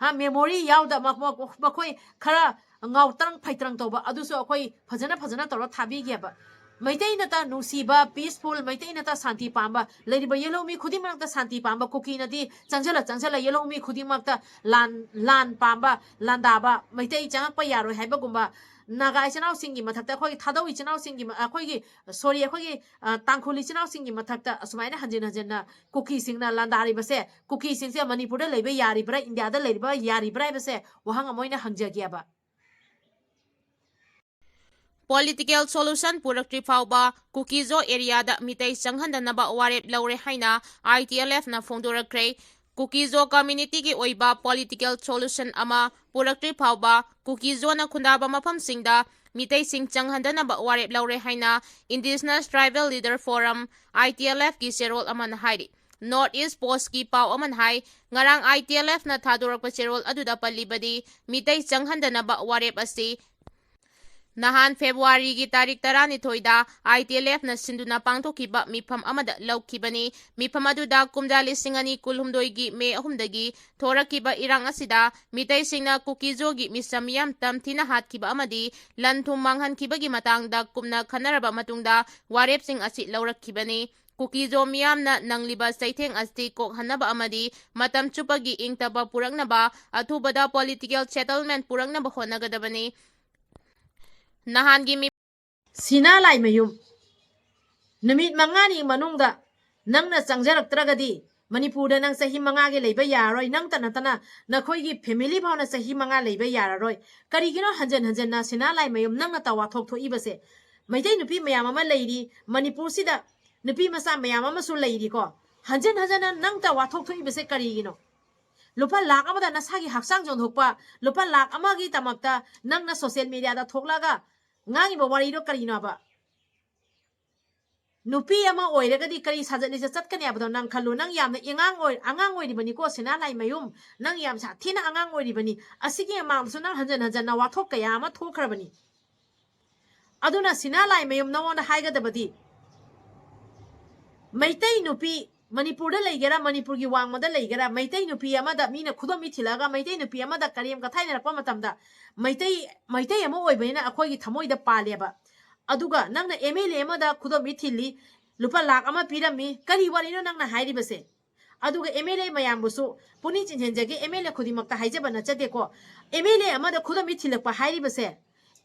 ꯍꯥ, memory ꯌꯥꯎꯗ ꯃ-, ꯃ-, ꯃꯈꯣꯏ ꯈꯔ ꯉꯥꯎꯇ꯭ꯔꯪ ꯐꯩꯇ꯭ꯔꯪ ꯇꯧꯕ ꯑꯗꯨꯁꯨ ꯑꯩꯈꯣꯏ ꯐꯖꯅ, ꯐꯖꯅ ꯇꯧꯔ ꯊꯥꯕꯤꯒꯦꯕ꯫ ꯃꯩꯇꯩ ꯅꯠꯇ ꯅꯨꯡꯁꯤꯕ, peaceful, ꯃꯩꯇꯩ ꯅꯠꯇ ꯁꯥꯟꯇꯤ ꯄꯥꯝꯕ, ꯂꯩꯔꯤꯕ ꯌꯦꯜꯍꯧꯃꯤ ꯈꯨꯗꯤꯡꯃꯛꯇ ꯁꯥꯟꯇꯤ ꯄꯥꯝꯕ ꯀꯨꯀꯤꯅꯗꯤ ꯆꯪꯁꯤꯜꯂ, ꯆꯪꯁꯤꯜꯂ ꯌꯦꯜꯍꯧꯃꯤ ꯈꯨꯗꯤꯡꯃꯛꯇ ꯂꯥꯟ, ꯂꯥꯟ ꯄꯥꯝꯕ, ꯂꯥꯟꯗꯥꯕ, ꯃꯩꯇꯩ ꯆꯪꯉꯛꯄ ꯌꯥꯔꯣꯏ ꯍꯥꯏꯕꯒꯨꯝꯕ, ꯅꯥꯒꯥ ꯏꯆꯤꯟ ꯏꯅꯥꯎꯁꯤꯡꯒꯤ ꯃꯊꯛꯇ, ꯑꯩꯈꯣꯏꯒꯤ ꯊꯥꯗꯧ ꯏꯆꯤꯟ ꯏꯅꯥꯎꯁꯤꯡꯒꯤ ꯃ-, ꯑꯩꯈꯣꯏꯒꯤ, sorry, ꯑꯩꯈꯣꯏꯒꯤ, ꯑ, ꯇꯥꯡꯈꯨꯜ ꯏꯆꯤꯟ ꯏꯅꯥꯎꯁꯤꯡꯒꯤ ꯃꯊꯛꯇ ꯑꯁꯨꯃꯥꯏꯅ ꯍꯟꯖꯤꯟ ꯍꯟꯖꯤꯟꯅ ꯀꯨꯀꯤꯁꯤꯡꯅ ꯂꯥꯟꯗꯥꯔꯤꯕꯁꯦ, ꯀꯨꯀꯤꯁꯤꯡꯁꯦ ꯃꯅꯤꯄꯨꯔꯗ ꯂꯩꯕ ꯌꯥꯔꯤꯕ꯭ꯔꯥ, ꯏꯟꯗꯤꯌꯥꯗ ꯂꯩꯔꯤꯕ ꯌꯥꯔꯤꯕ꯭ꯔꯥ ꯍꯥꯏꯕꯁꯦ ꯋꯥꯍꯪ ꯑꯃ ꯑꯣꯏꯅ ꯍꯪꯖꯒꯦꯕ꯫ Political solution ꯄꯨꯔꯛꯇ꯭ꯔꯤ ꯐꯥꯎꯕ ꯀꯨꯀꯤꯖꯣ area ꯗ ꯃꯤꯇꯩ ꯆꯪꯍꯟꯗꯅꯕ ꯋꯥꯔꯦꯞ ꯂꯧꯔꯦ ꯍꯥꯏꯅ I T L F ꯅ ꯐꯣꯡꯗꯣꯔꯛꯈ꯭ꯔꯦ꯫ ꯀꯨꯀꯤꯖꯣ community ꯒꯤ ꯑꯣꯏꯕ political solution ꯑꯃ ꯄꯨꯔꯛꯇ꯭ꯔꯤ ꯐꯥꯎꯕ ꯀꯨꯀꯤꯖꯣꯅ ꯈꯨꯟꯗꯥꯕ ꯃꯐꯝꯁꯤꯡꯗ ꯃꯤꯇꯩꯁꯤꯡ ꯆꯪꯍꯟꯗꯅꯕ ꯋꯥꯔꯦꯞ ꯂꯧꯔꯦ ꯍꯥꯏꯅ Indigenous Tribal Leader Forum, I T L F ꯀꯤ ꯆꯦꯔꯣꯜ ꯑꯃꯅ ꯍꯥꯏꯔꯤ꯫ North East Post ꯀꯤ ꯄꯥꯎ ꯑꯃꯅ ꯍꯥꯏ, ꯉꯔꯥꯡ I T L F ꯅ ꯊꯥꯗꯣꯔꯛꯄ ꯆꯦꯔꯣꯜ ꯑꯗꯨꯗ ꯄꯜꯂꯤꯕꯗꯤ, ꯃꯤꯇꯩ ꯆꯪꯍꯟꯗꯅꯕ ꯋꯥꯔꯦꯞ ꯑꯁꯤ ꯅꯍꯥꯟ ꯐꯦꯕ꯭ꯔꯨꯋꯥꯔꯤꯒꯤ ꯇꯥꯔꯤꯛ ꯇꯔꯥꯅꯤꯊꯣꯏꯗ ITLFꯅ ꯁꯤꯟꯗꯨꯅ ꯄꯥꯡꯊꯣꯛꯈꯤꯕ ꯃꯤꯐꯝ ꯑꯃꯗ ꯂꯧꯈꯤꯕꯅꯤ꯫ ꯃꯤꯐꯝ ꯑꯗꯨꯗ ꯀꯨꯝꯖꯥ ꯂꯤꯁꯤꯡ ꯑꯅꯤ ꯀꯨꯟꯍꯨꯝꯗꯣꯏꯒꯤ ꯃꯦ ꯑꯍꯨꯝꯗꯒꯤ ꯊꯣꯔꯛꯈꯤꯕ ꯏꯔꯥꯡ ꯑꯁꯤꯗ ꯃꯤꯇꯩꯁꯤꯡꯅ ꯀꯨꯀꯤꯖꯣꯒꯤ ꯃꯤꯆꯝ ꯃꯤꯌꯥꯝ ꯇꯝꯊꯤꯅ ꯍꯥꯠꯈꯤꯕ ꯑꯃꯗꯤ ꯂꯟ ꯊꯨꯝ ꯃꯥꯡꯍꯟꯈꯤꯕꯒꯤ ꯃꯇꯥꯡꯗ ꯀꯨꯞꯅ ꯈꯟꯅꯔꯕ ꯃꯇꯨꯡꯗ ꯋꯥꯔꯦꯞꯁꯤꯡ ꯑꯁꯤ ꯂꯧꯔꯛꯈꯤꯕꯅꯤ꯫ ꯀꯨꯀꯤꯖꯣ ꯃꯤꯌꯥꯝꯅ ꯅꯪꯂꯤꯕ ꯆꯩꯊꯦꯡ ꯑꯁꯤ ꯀꯣꯛꯍꯟꯅꯕ ꯑꯃꯗꯤ ꯃꯇꯝ ꯆꯨꯞꯄꯒꯤ ꯏꯪꯇꯞꯄ ꯄꯨꯔꯛꯅꯕ ꯑꯊꯨꯕꯗ political settlement ꯄꯨꯔꯛꯅꯕ ꯍꯣꯠꯅꯒꯗꯕꯅꯤ꯫ ꯅꯍꯥꯟꯒꯤ ꯃꯤ- ꯁꯤꯅꯥ ꯂꯥꯏꯃꯌꯨꯝ, ꯅꯨꯃꯤꯠ ꯃꯉꯥꯅꯤ ꯃꯅꯨꯡꯗ ꯅꯪꯅ ꯆꯪꯖꯔꯛꯇ꯭ꯔꯒꯗꯤ ꯃꯅꯤꯄꯨꯔꯗ ꯅꯪ ꯆꯍꯤ ꯃꯉꯥꯒꯤ ꯂꯩꯕ ꯌꯥꯔꯔꯣꯏ꯫ ꯅꯪꯇ ꯅꯠꯇꯅ ꯅꯈꯣꯏꯒꯤ family ꯐꯥꯎꯅ ꯆꯍꯤ ꯃꯉꯥ ꯂꯩꯕ ꯌꯥꯔꯔꯣꯏ꯫ ꯀꯔꯤꯒꯤꯅꯣ ꯍꯟꯖꯟ ꯍꯟꯖꯟꯅ ꯁꯤꯅꯥ ꯂꯥꯏꯃꯌꯨꯝ ꯅꯪꯅ ꯇꯋꯥ ꯊꯣꯛꯊꯣꯛꯏꯕꯁꯦ? ꯃꯩꯇꯩ ꯅꯨꯄꯤ ꯃꯌꯥꯝ ꯑꯃ ꯂꯩꯔꯤ ꯃꯅꯤꯄꯨꯔꯁꯤꯗ, ꯅꯨꯄꯤ ꯃꯆꯥ ꯃꯌꯥꯝ ꯑꯃꯁꯨ ꯂꯩꯔꯤꯀꯣ꯫ ꯍꯟꯖꯟ ꯍꯟꯖꯟꯅ ꯅꯪ ꯇꯋꯥ ꯊꯣꯛꯊꯣꯛꯏꯕꯁꯦ ꯀꯔꯤꯒꯤꯅꯣ? ꯂꯨꯄꯥ ꯂꯥꯛ ꯑꯃꯗ ꯅꯁꯥꯒꯤ ꯍꯛꯆꯥꯡ ꯌꯣꯟꯊꯣꯛꯄ, ꯂꯨꯄꯥ ꯂꯥꯛ ꯑꯃꯒꯤꯗꯃꯛꯇ ꯅꯪꯅ social mediaꯗ ꯊꯣꯛꯂꯛꯑꯒ ꯉꯥꯡꯉꯤꯕ ꯋꯥꯔꯤꯗꯣ ꯀꯔꯤꯅꯣꯕ? ꯅꯨꯄꯤ ꯑꯃ ꯑꯣꯏꯔꯒꯗꯤ ꯀꯔꯤ ꯁꯥꯖꯠ ꯂꯤꯆꯠ ꯆꯠꯀꯅꯤ ꯍꯥꯏꯕꯗꯣ ꯅꯪ ꯈꯜꯂꯨ꯫ ꯅꯪ ꯌꯥꯝꯅ ꯑꯉꯥꯡ ꯑꯣꯏ-, ꯑꯉꯥꯡ ꯑꯣꯏꯔꯤꯕꯅꯤꯀꯣ, ꯁꯤꯅꯥ ꯂꯥꯏꯃꯌꯨꯝ꯫ ꯅꯪ ꯌꯥꯝ ꯁꯥꯊꯤꯅ ꯑꯉꯥꯡ ꯑꯣꯏꯔꯤꯕꯅꯤ꯫ ꯑꯁꯤꯒꯤ ꯃꯃꯥꯡꯗꯁꯨ ꯅꯪ ꯍꯟꯖꯟ ꯍꯟꯖꯟꯅ ꯋꯥꯊꯣꯛ ꯀꯌꯥ ꯑꯃ ꯊꯣꯛꯈ꯭ꯔꯕꯅꯤ꯫ ꯑꯗꯨꯅ ꯁꯤꯅꯥ ꯂꯥꯏꯃꯌꯨꯝ ꯅꯉꯣꯟꯗ ꯍꯥꯏꯒꯗꯕꯗꯤ, ꯃꯩꯇꯩ ꯅꯨꯄꯤ ꯃꯅꯤꯄꯨꯔꯗ ꯂꯩꯒꯦꯔꯥ, ꯃꯅꯤꯄꯨꯔꯒꯤ ꯋꯥꯡꯃꯗ ꯂꯩꯒꯦꯔꯥ, ꯃꯩꯇꯩ ꯅꯨꯄꯤ ꯑꯃꯗ ꯃꯤꯅ ꯈꯨꯗꯣꯝꯕꯤ ꯊꯤꯜꯂꯛꯑꯒ ꯃꯩꯇꯩ ꯅꯨꯄꯤ ꯑꯃꯗ ꯀꯔꯦꯝ ꯀꯊꯥꯏꯅꯔꯛꯄ ꯃꯇꯝꯗ, ꯃꯩꯇꯩ, ꯃꯩꯇꯩ ꯑꯃ ꯑꯣꯏꯕꯅꯤꯅ ꯑꯩꯈꯣꯏꯒꯤ ꯊꯃꯣꯏꯗ ꯄꯥꯜꯂꯦꯕ꯫ ꯑꯗꯨꯒ ꯅꯪꯅ MLA ꯑꯃꯗ ꯈꯨꯗꯣꯝꯕꯤ ꯊꯤꯜꯂꯤ, ꯂꯨꯄꯥ ꯂꯥꯛ ꯑꯃ ꯄꯤꯔꯝꯃꯤ, ꯀꯔꯤ ꯋꯥꯔꯤꯅꯣ ꯅꯪꯅ ꯍꯥꯏꯔꯤꯕꯁꯦ? ꯑꯗꯨꯒ MLA ꯃꯌꯥꯝꯕꯨꯁꯨ ꯄꯨꯛꯅꯤꯡ ꯆꯤꯡꯁꯤꯟꯖꯒꯦ, MLA ꯈꯨꯗꯤꯡꯃꯛꯇ ꯍꯥꯏꯖꯕ ꯅꯠꯆꯗꯦꯀꯣ꯫ MLA ꯑꯃꯗ ꯈꯨꯗꯣꯝꯕꯤ ꯊꯤꯜꯂꯛꯄ ꯍꯥꯏꯔꯤꯕꯁꯦ,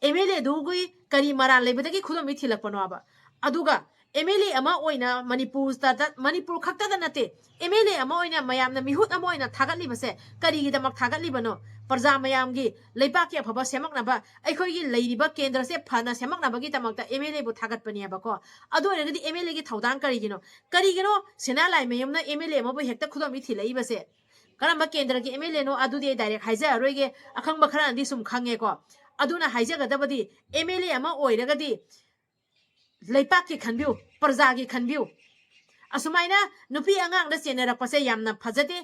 MLAꯗꯨꯒꯤ ꯀꯔꯤ ꯃꯔꯥꯜ ꯂꯩꯕꯗꯒꯤ ꯈꯨꯗꯣꯝꯕꯤ ꯊꯤꯜꯂꯛꯄꯅꯣꯕ? ꯑꯗꯨꯒ MLA ꯑꯃ ꯑꯣꯏꯅ ꯃꯅꯤꯄꯨꯔꯗ, ꯃꯅꯤꯄꯨꯔ ꯈꯛꯇꯗ ꯅꯠꯇꯦ, MLA ꯑꯃ ꯑꯣꯏꯅ ꯃꯌꯥꯝꯅ ꯃꯤꯍꯨꯠ ꯑꯃ ꯑꯣꯏꯅ ꯊꯥꯒꯠꯂꯤꯕꯁꯦ ꯀꯔꯤꯒꯤꯗꯃꯛ ꯊꯥꯒꯠꯂꯤꯕꯅꯣ? ꯄ꯭ꯔꯖꯥ ꯃꯌꯥꯝꯒꯤ ꯂꯩꯕꯥꯛꯀꯤ ꯑꯐꯕ ꯁꯦꯝꯃꯛꯅꯕ, ꯑꯩꯈꯣꯏꯒꯤ ꯂꯩꯔꯤꯕ ꯀꯦꯟꯗ꯭ꯔꯁꯦ ꯐꯅ ꯁꯦꯝꯃꯛꯅꯕꯒꯤꯗꯃꯛꯇ MLAꯕꯨ ꯊꯥꯒꯠꯄꯅꯦꯕꯀꯣ꯫ ꯑꯗꯨ ꯑꯣꯏꯔꯒꯗꯤ MLAꯒꯤ ꯊꯧꯗꯥꯡ ꯀꯔꯤꯒꯤꯅꯣ? ꯀꯔꯤꯒꯤꯅꯣ ꯁꯤꯅꯥ ꯂꯥꯏꯃꯌꯨꯝꯅ MLA ꯑꯃꯕꯨ ꯍꯦꯛꯇ ꯈꯨꯗꯣꯝꯕꯤ ꯊꯤꯜꯂꯛꯏꯕꯁꯦ? ꯀꯔꯝꯕ ꯀꯦꯟꯗ꯭ꯔꯒꯤ MLAꯅꯣ ꯑꯗꯨꯗꯤ ꯑꯩ direct ꯍꯥꯏꯖꯔꯔꯣꯏꯒꯦ, ꯑꯈꯪꯕ ꯈꯔꯅꯗꯤ ꯁꯨꯝ ꯈꯪꯉꯦꯀꯣ꯫ ꯑꯗꯨꯅ ꯍꯥꯏꯖꯒꯗꯕꯗꯤ, MLA ꯑꯃ ꯑꯣꯏꯔꯒꯗꯤ ꯂꯩꯄꯥꯛꯀꯤ ꯈꯟꯕꯤꯌꯨ, ꯄ꯭ꯔꯖꯥꯒꯤ ꯈꯟꯕꯤꯌꯨ꯫ ꯑꯁꯨꯃꯥꯏꯅ ꯅꯨꯄꯤ ꯑꯉꯥꯡꯗ ꯆꯦꯟꯅꯔꯛꯄꯁꯦ ꯌꯥꯝꯅ ꯐꯖꯗꯦ꯫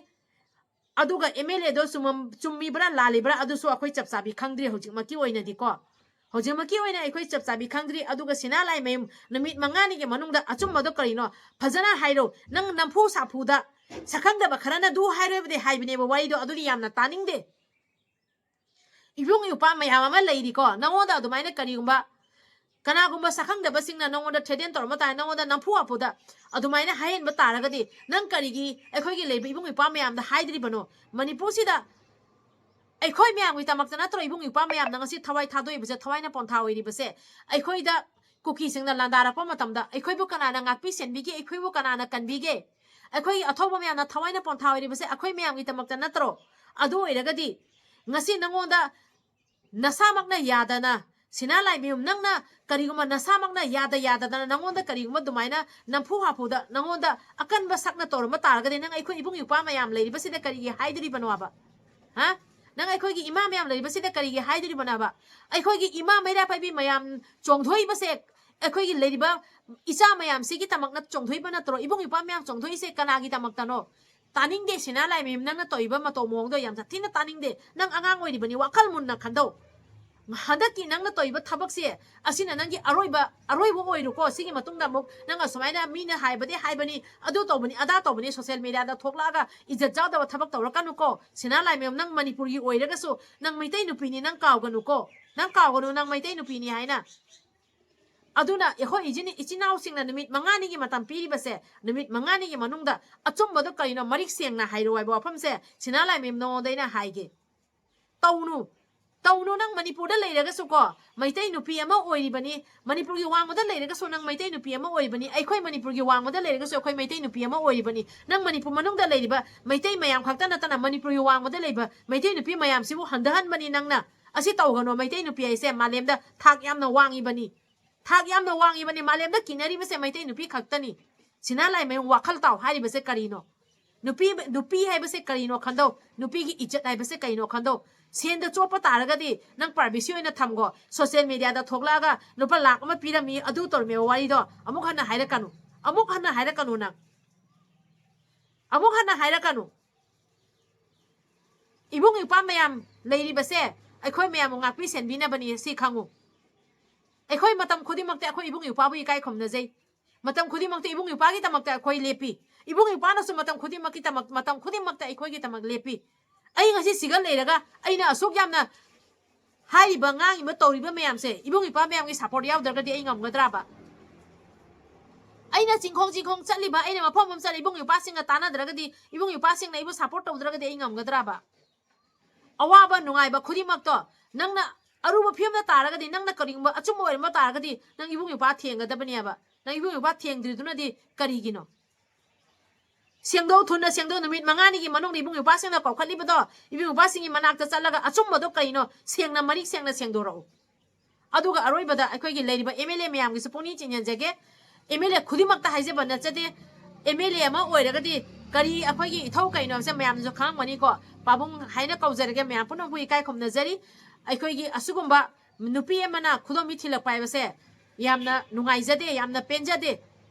ꯑꯗꯨꯒ MLAꯗꯣ ꯆꯨꯝꯃꯝ-, ꯆꯨꯝꯃꯤꯕ꯭ꯔꯥ ꯂꯥꯜꯂꯤꯕ꯭ꯔꯥ ꯑꯗꯨꯁꯨ ꯑꯩꯈꯣꯏ ꯆꯞ ꯆꯥꯕꯤ ꯈꯪꯗ꯭ꯔꯤ ꯍꯧꯖꯤꯛꯃꯛꯀꯤ ꯑꯣꯏꯅꯗꯤꯀꯣ꯫ ꯍꯧꯖꯤꯛꯃꯛꯀꯤ ꯑꯣꯏꯅ ꯑꯩꯈꯣꯏ ꯆꯞ ꯆꯥꯕꯤ ꯈꯪꯗ꯭ꯔꯤ, ꯑꯗꯨꯒ ꯁꯤꯅꯥ ꯂꯥꯏꯃꯌꯨꯝ ꯅꯨꯃꯤꯠ ꯃꯉꯥꯅꯤꯒꯤ ꯃꯅꯨꯡꯗ ꯑꯆꯨꯝꯕꯗꯣ ꯀꯔꯤꯅꯣ ꯐꯖꯅ ꯍꯥꯏꯔꯣ꯫ ꯅꯪ ꯅꯝꯐꯨ ꯁꯥꯐꯨꯗ ꯁꯛꯈꯪꯗꯕ ꯈꯔꯅ ꯑꯗꯨ ꯍꯥꯏꯔꯣꯏꯕꯗꯤ ꯍꯥꯏꯕꯅꯦꯕ ꯋꯥꯔꯤꯗꯣ, ꯑꯗꯨꯗꯤ ꯌꯥꯝꯅ ꯇꯥꯅꯤꯡꯗꯦ꯫ ꯏꯕꯨꯡ ꯏꯄ꯭ꯋꯥ ꯃꯌꯥꯝ ꯑꯃ ꯂꯩꯔꯤꯀꯣ, ꯅꯉꯣꯟꯗ ꯑꯗꯨꯃꯥꯏꯅ ꯀꯔꯤꯒꯨꯝꯕ ꯀꯅꯥꯒꯨꯝꯕ ꯁꯛꯈꯪꯗꯕꯁꯤꯡꯅ ꯅꯉꯣꯟꯗ threaten ꯇꯧꯔꯝꯕ ꯇꯥꯔꯦ, ꯅꯉꯣꯟꯗ ꯅꯝꯐꯨ ꯍꯥꯐꯨꯗ ꯑꯗꯨꯃꯥꯏꯅ ꯍꯥꯏꯍꯟꯕ ꯇꯥꯔꯒꯗꯤ, ꯅꯪ ꯀꯔꯤꯒꯤ ꯑꯩꯈꯣꯏꯒꯤ ꯂꯩꯔꯤꯕ ꯏꯕꯨꯡ ꯏꯄ꯭ꯋꯥ ꯃꯌꯥꯝꯗ ꯍꯥꯏꯗ꯭ꯔꯤꯕꯅꯣ? ꯃꯅꯤꯄꯨꯔꯁꯤꯗ ꯑꯩꯈꯣꯏ ꯃꯌꯥꯝꯒꯤꯗꯃꯛꯇ ꯅꯠꯇ꯭ꯔꯣ ꯏꯕꯨꯡ ꯏꯄ꯭ꯋꯥ ꯃꯌꯥꯝꯅ ꯉꯁꯤ ꯊꯋꯥꯏ ꯊꯥꯗꯣꯛꯏꯕꯁꯦ, ꯊꯋꯥꯏꯅ ꯄꯣꯟꯊꯥ ꯑꯣꯏꯔꯤꯕꯁꯦ? ꯑꯩꯈꯣꯏꯗ ꯀꯨꯀꯤꯁꯤꯡꯅ ꯂꯥꯟꯗꯥꯔꯛꯄ ꯃꯇꯝꯗ ꯑꯩꯈꯣꯏꯕꯨ ꯀꯅꯥꯅ ꯉꯥꯛꯄꯤ ꯁꯦꯟꯕꯤꯒꯦ? ꯑꯩꯈꯣꯏꯕꯨ ꯀꯅꯥꯅ ꯀꯟꯕꯤꯒꯦ? ꯑꯩꯈꯣꯏꯒꯤ ꯑꯊꯧꯕ ꯃꯌꯥꯝꯅ ꯊꯋꯥꯏꯅ ꯄꯣꯟꯊꯥ ꯑꯣꯏꯔꯤꯕꯁꯦ ꯑꯩꯈꯣꯏ ꯃꯌꯥꯝꯒꯤꯗꯃꯛꯇ ꯅꯠꯇ꯭ꯔꯣ? ꯑꯗꯨ ꯑꯣꯏꯔꯒꯗꯤ ꯉꯁꯤ ꯅꯉꯣꯟꯗ ꯅꯁꯥꯃꯛꯅ ꯌꯥꯗꯅ, ꯁꯤꯅꯥ ꯂꯥꯏꯃꯌꯨꯝ, ꯅꯪꯅ ꯀꯔꯤꯒꯨꯝꯕ ꯅꯁꯥꯃꯛꯅ ꯌꯥꯗ ꯌꯥꯗꯗꯅ ꯅꯉꯣꯟꯗ ꯀꯔꯤꯒꯨꯝꯕ ꯑꯗꯨꯃꯥꯏꯅ ꯅꯝꯐꯨ ꯍꯥꯐꯨꯗ ꯅꯉꯣꯟꯗ ꯑꯀꯟꯕ ꯁꯛꯅ ꯇꯧꯔꯝꯕ ꯇꯥꯔꯒꯗꯤ, ꯅꯪ ꯑꯩꯈꯣꯏ ꯏꯕꯨꯡ ꯏꯄ꯭ꯋꯥ ꯃꯌꯥꯝ ꯂꯩꯔꯤꯕꯁꯤꯗ ꯀꯔꯤꯒꯤ ꯍꯥꯏꯗꯣꯔꯤꯕꯅꯣꯕ? ꯍꯥ? ꯅꯪ ꯑꯩꯈꯣꯏꯒꯤ ꯏꯃꯥ ꯃꯌꯥꯝ ꯂꯩꯔꯤꯕꯁꯤꯗ ꯀꯔꯤꯒꯤ ꯍꯥꯏꯗꯣꯔꯤꯕꯅꯣꯕ? ꯑꯩꯈꯣꯏꯒꯤ ꯏꯃꯥ ꯃꯩꯔꯥ ꯄꯥꯏꯕꯤ ꯃꯌꯥꯝ ꯆꯣꯡꯊꯣꯛꯏꯕꯁꯦ, ꯑꯩꯈꯣꯏꯒꯤ ꯂꯩꯔꯤꯕ ꯏꯆꯥ ꯃꯌꯥꯝꯁꯤꯒꯤꯗꯃꯛꯅ ꯆꯣꯡꯊꯣꯛꯏꯕ ꯅꯠꯇ꯭ꯔꯣ? ꯏꯕꯨꯡ ꯏꯄ꯭ꯋꯥ ꯃꯌꯥꯝ ꯆꯣꯡꯊꯣꯛꯏꯁꯦ ꯀꯅꯥꯒꯤꯗꯃꯛꯇꯅꯣ? ꯇꯥꯅꯤꯡꯗꯦ, ꯁꯤꯅꯥ ꯂꯥꯏꯃꯌꯨꯝ, ꯅꯪꯅ ꯇꯧꯔꯤꯕ ꯃꯇꯧ ꯃꯑꯣꯡꯗꯣ ꯌꯥꯝ ꯁꯥꯊꯤꯅ ꯇꯥꯅꯤꯡꯗꯦ꯫ ꯅꯪ ꯑꯉꯥꯡ ꯑꯣꯏꯔꯤꯕꯅꯤ, ꯋꯥꯈꯜ ꯃꯨꯟꯅ ꯈꯟꯗꯧ꯫ ꯍꯟꯗꯛꯀꯤ ꯅꯪꯅ ꯇꯧꯔꯤꯕ ꯊꯕꯛꯁꯦ, ꯑꯁꯤꯅ ꯅꯪꯒꯤ ꯑꯔꯣꯏꯕ, ꯑꯔꯣꯏꯕ ꯑꯣꯏꯔꯨꯀꯣ꯫ ꯁꯤꯒꯤ ꯃꯇꯨꯡꯗ ꯑꯃꯨꯛ ꯅꯪ ꯑꯁꯨꯃꯥꯏꯅ ꯃꯤꯅ ꯍꯥꯏꯕꯗꯤ ꯍꯥꯏꯕꯅꯤ, ꯑꯗꯨ ꯇꯧꯕꯅꯤ, ꯑꯗꯥ ꯇꯧꯕꯅꯤ, social media ꯗ ꯊꯣꯛꯂꯛꯑꯒ ꯏꯖꯠ ꯌꯥꯎꯗꯕ ꯊꯕꯛ ꯇꯧꯔꯛꯀꯅꯨꯀꯣ꯫ ꯁꯤꯅꯥ ꯂꯥꯏꯃꯌꯨꯝ, ꯅꯪ ꯃꯅꯤꯄꯨꯔꯒꯤ ꯑꯣꯏꯔꯒꯁꯨ ꯅꯪ ꯃꯩꯇꯩ ꯅꯨꯄꯤꯅꯤ, ꯅꯪ ꯀꯥꯎꯒꯅꯨꯀꯣ꯫ ꯅꯪ ꯀꯥꯎꯒꯅꯨ, ꯅꯪ ꯃꯩꯇꯩ ꯅꯨꯄꯤꯅꯤ ꯍꯥꯏꯅ꯫ ꯑꯗꯨꯅ ꯑꯩꯈꯣꯏ ꯏꯆꯤꯟ-, ꯏꯆꯤꯟ ꯏꯅꯥꯎꯁꯤꯡꯅ ꯅꯨꯃꯤꯠ ꯃꯉꯥꯅꯤꯒꯤ ꯃꯇꯝ ꯄꯤꯔꯤꯕꯁꯦ, ꯅꯨꯃꯤꯠ ꯃꯉꯥꯅꯤꯒꯤ ꯃꯅꯨꯡꯗ ꯑꯆꯨꯝꯕꯗꯣ ꯀꯔꯤꯅꯣ ꯃꯔꯤꯛ ꯁꯦꯡꯅ ꯍꯥꯏꯔꯣ ꯍꯥꯏꯕ ꯋꯥꯐꯝꯁꯦ ꯁꯤꯅꯥ ꯂꯥꯏꯃꯌꯨꯝ ꯅꯉꯣꯟꯗ ꯑꯩꯅ ꯍꯥꯏꯒꯦ꯫ ꯇꯧꯅꯨ, ꯇꯧꯅꯨ꯫ ꯅꯪ ꯃꯅꯤꯄꯨꯔꯗ ꯂꯩꯔꯒꯁꯨꯀꯣ, ꯃꯩꯇꯩ ꯅꯨꯄꯤ ꯑꯃ ꯑꯣꯏꯔꯤꯕꯅꯤ, ꯃꯅꯤꯄꯨꯔꯒꯤ ꯋꯥꯡꯃꯗ ꯂꯩꯔꯒꯁꯨ ꯅꯪ ꯃꯩꯇꯩ ꯅꯨꯄꯤ ꯑꯃ ꯑꯣꯏꯔꯤꯕꯅꯤ, ꯑꯩꯈꯣꯏ ꯃꯅꯤꯄꯨꯔꯒꯤ ꯋꯥꯡꯃꯗ ꯂꯩꯔꯒꯁꯨ ꯑꯩꯈꯣꯏ ꯃꯩꯇꯩ ꯅꯨꯄꯤ ꯑꯃ ꯑꯣꯏꯔꯤꯕꯅꯤ꯫ ꯅꯪ ꯃꯅꯤꯄꯨꯔ ꯃꯅꯨꯡꯗ ꯂꯩꯔꯤꯕ ꯃꯩꯇꯩ ꯃꯌꯥꯝ ꯈꯛꯇ ꯅꯠꯇꯅ ꯃꯅꯤꯄꯨꯔꯒꯤ ꯋꯥꯡꯃꯗ ꯂꯩꯕ ꯃꯩꯇꯩ ꯅꯨꯄꯤ ꯃꯌꯥꯝꯁꯤꯕꯨ ꯍꯟꯊꯍꯟꯕꯅꯤ ꯅꯪꯅ꯫ ꯑꯁꯤ ꯇꯧꯒꯅꯣ꯫ ꯃꯩꯇꯩ ꯅꯨꯄꯤ ꯍꯥꯏꯁꯦ ꯃꯥꯂꯦꯝꯗ ꯊꯥꯛ ꯌꯥꯝꯅ ꯋꯥꯡꯉꯤꯕꯅꯤ꯫ ꯊꯥꯛ ꯌꯥꯝꯅ ꯋꯥꯡꯉꯤꯕꯅꯤ꯫ ꯃꯥꯂꯦꯝꯗ ꯀꯤꯅꯔꯤꯕꯁꯦ ꯃꯩꯇꯩ ꯅꯨꯄꯤ ꯈꯛꯇꯅꯤ꯫ ꯁꯤꯅꯥ ꯂꯥꯏꯃꯌꯨꯝ, ꯋꯥꯈꯜ ꯇꯥꯎ ꯍꯥꯏꯔꯤꯕꯁꯦ ꯀꯔꯤꯅꯣ? ꯅꯨꯄꯤ, ꯅꯨꯄꯤ ꯍꯥꯏꯕꯁꯦ ꯀꯔꯤꯅꯣ ꯈꯟꯗꯧ꯫ ꯅꯨꯄꯤꯒꯤ ꯏꯖꯠ ꯍꯥꯏꯕꯁꯦ ꯀꯩꯅꯣ ꯈꯟꯗꯧ꯫ ꯁꯦꯟꯗ ꯆꯣꯞꯄ ꯇꯥꯔꯒꯗꯤ ꯅꯪ privacy ꯑꯣꯏꯅ ꯊꯝꯈꯣ꯫ Social media ꯗ ꯊꯣꯛꯂꯛꯑꯒ ꯂꯨꯄꯥ ꯂꯥꯛ ꯑꯃ ꯄꯤꯔꯝꯃꯤ, ꯑꯗꯨ ꯇꯧꯔꯝꯃꯦꯕ ꯋꯥꯔꯤꯗꯣ ꯑꯃꯨꯛ ꯍꯟꯅ ꯍꯥꯏꯔꯛꯀꯅꯨ꯫ ꯑꯃꯨꯛ ꯍꯟꯅ ꯍꯥꯏꯔꯛꯀꯅꯨ ꯅꯪ꯫ ꯑꯃꯨꯛ ꯍꯟꯅ ꯍꯥꯏꯔꯛꯀꯅꯨ꯫ ꯏꯕꯨꯡ ꯏꯄ꯭ꯋꯥ ꯃꯌꯥꯝ ꯂꯩꯔꯤꯕꯁꯦ ꯑꯩꯈꯣꯏ ꯃꯌꯥꯝꯕꯨ ꯉꯥꯛꯄꯤ ꯁꯦꯟꯕꯤꯅꯕꯅꯤ, ꯁꯤ ꯈꯪꯉꯨ꯫ ꯑꯩꯈꯣꯏ ꯃꯇꯝ ꯈꯨꯗꯤꯡꯃꯛꯇ ꯑꯩꯈꯣꯏ ꯏꯕꯨꯡ ꯏꯄ꯭ꯋꯥꯕꯨ ꯏꯀꯥꯏ ꯈꯨꯝꯅꯖꯩ꯫ ꯃꯇꯝ ꯈꯨꯗꯤꯡꯃꯛꯇ ꯏꯕꯨꯡ ꯏꯄ꯭ꯋꯥꯒꯤꯗꯃꯛꯇ ꯑꯩꯈꯣꯏ ꯂꯦꯞꯄꯤ꯫ ꯏꯕꯨꯡ ꯏꯄ꯭ꯋꯥꯅꯁꯨ ꯃꯇꯝ ꯈꯨꯗꯤꯡꯃꯛꯀꯤꯗꯃꯛ, ꯃꯇꯝ ꯈꯨꯗꯤꯡꯃꯛꯇ ꯑꯩꯈꯣꯏꯒꯤꯗꯃꯛ ꯂꯦꯞꯄꯤ꯫ ꯑꯩ ꯉꯁꯤ ꯁꯤꯒ ꯂꯩꯔꯒ ꯑꯩꯅ ꯑꯁꯨꯛ ꯌꯥꯝꯅ ꯍꯥꯏꯔꯤꯕ, ꯉꯥꯡꯉꯤꯕ, ꯇꯧꯔꯤꯕ ꯃꯌꯥꯝꯁꯦ ꯏꯕꯨꯡ ꯏꯄ꯭ꯋꯥ ꯃꯌꯥꯝꯒꯤ support ꯌꯥꯎꯗ꯭ꯔꯒꯗꯤ ꯑꯩ ꯉꯝꯒꯗ꯭ꯔꯥꯕ? ꯑꯩꯅ ꯆꯤꯡꯈꯣꯡ ꯆꯤꯡꯈꯣꯡ ꯆꯠꯂꯤꯕ, ꯑꯩꯅ ꯃꯐꯝ ꯃꯐꯝ ꯆꯠꯂꯤ, ꯏꯕꯨꯡ ꯏꯄ꯭ꯋꯥꯁꯤꯡꯒ ꯇꯥꯟꯅꯗ꯭ꯔꯒꯗꯤ, ꯏꯕꯨꯡ ꯏꯄ꯭ꯋꯥꯁꯤꯡꯅ ꯑꯩꯕꯨ support ꯇꯧꯗ꯭ꯔꯒꯗꯤ ꯑꯩ ꯉꯝꯒꯗ꯭ꯔꯥꯕ? ꯑꯋꯥꯕ ꯅꯨꯡꯉꯥꯏꯕ ꯈꯨꯗꯤꯡꯃꯛꯇꯣ ꯅꯪꯅ ꯑꯔꯨꯕ ꯐꯤꯕꯝꯗ ꯇꯥꯔꯒꯗꯤ, ꯅꯪꯅ ꯀꯔꯤꯒꯨꯝꯕ ꯑꯆꯨꯝꯕ ꯑꯣꯏꯔꯝꯕ ꯇꯥꯔꯒꯗꯤ, ꯅꯪ ꯏꯕꯨꯡ ꯏꯄ꯭ꯋꯥ ꯊꯦꯡꯒꯗꯕꯅꯦꯕ꯫ ꯅꯪ ꯏꯕꯨꯡ ꯏꯄ꯭ꯋꯥ ꯊꯦꯡꯗ꯭ꯔꯤꯗꯨꯅꯗꯤ ꯀꯔꯤꯒꯤꯅꯣ? ꯁꯦꯡꯗꯣꯛ, ꯊꯨꯅ ꯁꯦꯡꯗꯣꯛ꯫ ꯅꯨꯃꯤꯠ ꯃꯉꯥꯅꯤꯒꯤ ꯃꯅꯨꯡꯗ ꯏꯕꯨꯡ ꯏꯄ꯭ꯋꯥꯁꯤꯡꯅ ꯀꯧꯈꯠꯂꯤꯕꯗꯣ, ꯏꯕꯨꯡ ꯏꯄ꯭ꯋꯥꯁꯤꯡꯒꯤ ꯃꯅꯥꯛꯇ ꯆꯠꯂꯒ ꯑꯆꯨꯝꯕꯗꯣ ꯀꯩꯅꯣ ꯁꯦꯡꯅ, ꯃꯔꯤꯛ ꯁꯦꯡꯅ ꯁꯦꯡꯗꯣꯔꯛꯎ꯫ ꯑꯗꯨꯒ ꯑꯔꯣꯏꯕꯗ ꯑꯩꯈꯣꯏꯒꯤ ꯂꯩꯔꯤꯕ MLA ꯃꯌꯥꯝꯒꯤꯁꯨ ꯄꯨꯛꯅꯤꯡ ꯆꯤꯡꯁꯤꯟꯖꯒꯦ꯫ MLA ꯈꯨꯗꯤꯡꯃꯛꯇ ꯍꯥꯏꯖꯕ ꯅꯠꯆꯗꯦ, MLA ꯑꯃ ꯑꯣꯏꯔꯒꯗꯤ ꯀꯔꯤ ꯑꯩꯈꯣꯏꯒꯤ ꯏꯊꯧ ꯀꯩꯅꯣ ꯍꯥꯏꯕꯁꯦ ꯃꯌꯥꯝꯅꯁꯨ ꯈꯪꯉꯝꯒꯅꯤꯀꯣ꯫ ꯄꯥꯕꯨꯡ ꯍꯥꯏꯅ ꯀꯧꯖꯔꯒꯦ, ꯃꯌꯥꯝ ꯄꯨꯝꯅꯃꯛꯄꯨ ꯏꯀꯥꯏ ꯈꯨꯝꯅꯖꯔꯤ꯫ ꯑꯩꯈꯣꯏꯒꯤ ꯑꯁꯤꯒꯨꯝꯕ ꯅꯨꯄꯤ ꯑꯃꯅ ꯈꯨꯗꯣꯝꯕꯤ ꯊꯤꯜꯂꯛꯄ ꯍꯥꯏꯕꯁꯦ ꯌꯥꯝꯅ ꯅꯨꯡꯉꯥꯏꯖꯗꯦ, ꯌꯥꯝꯅ ꯄꯦꯟꯖꯗꯦ꯫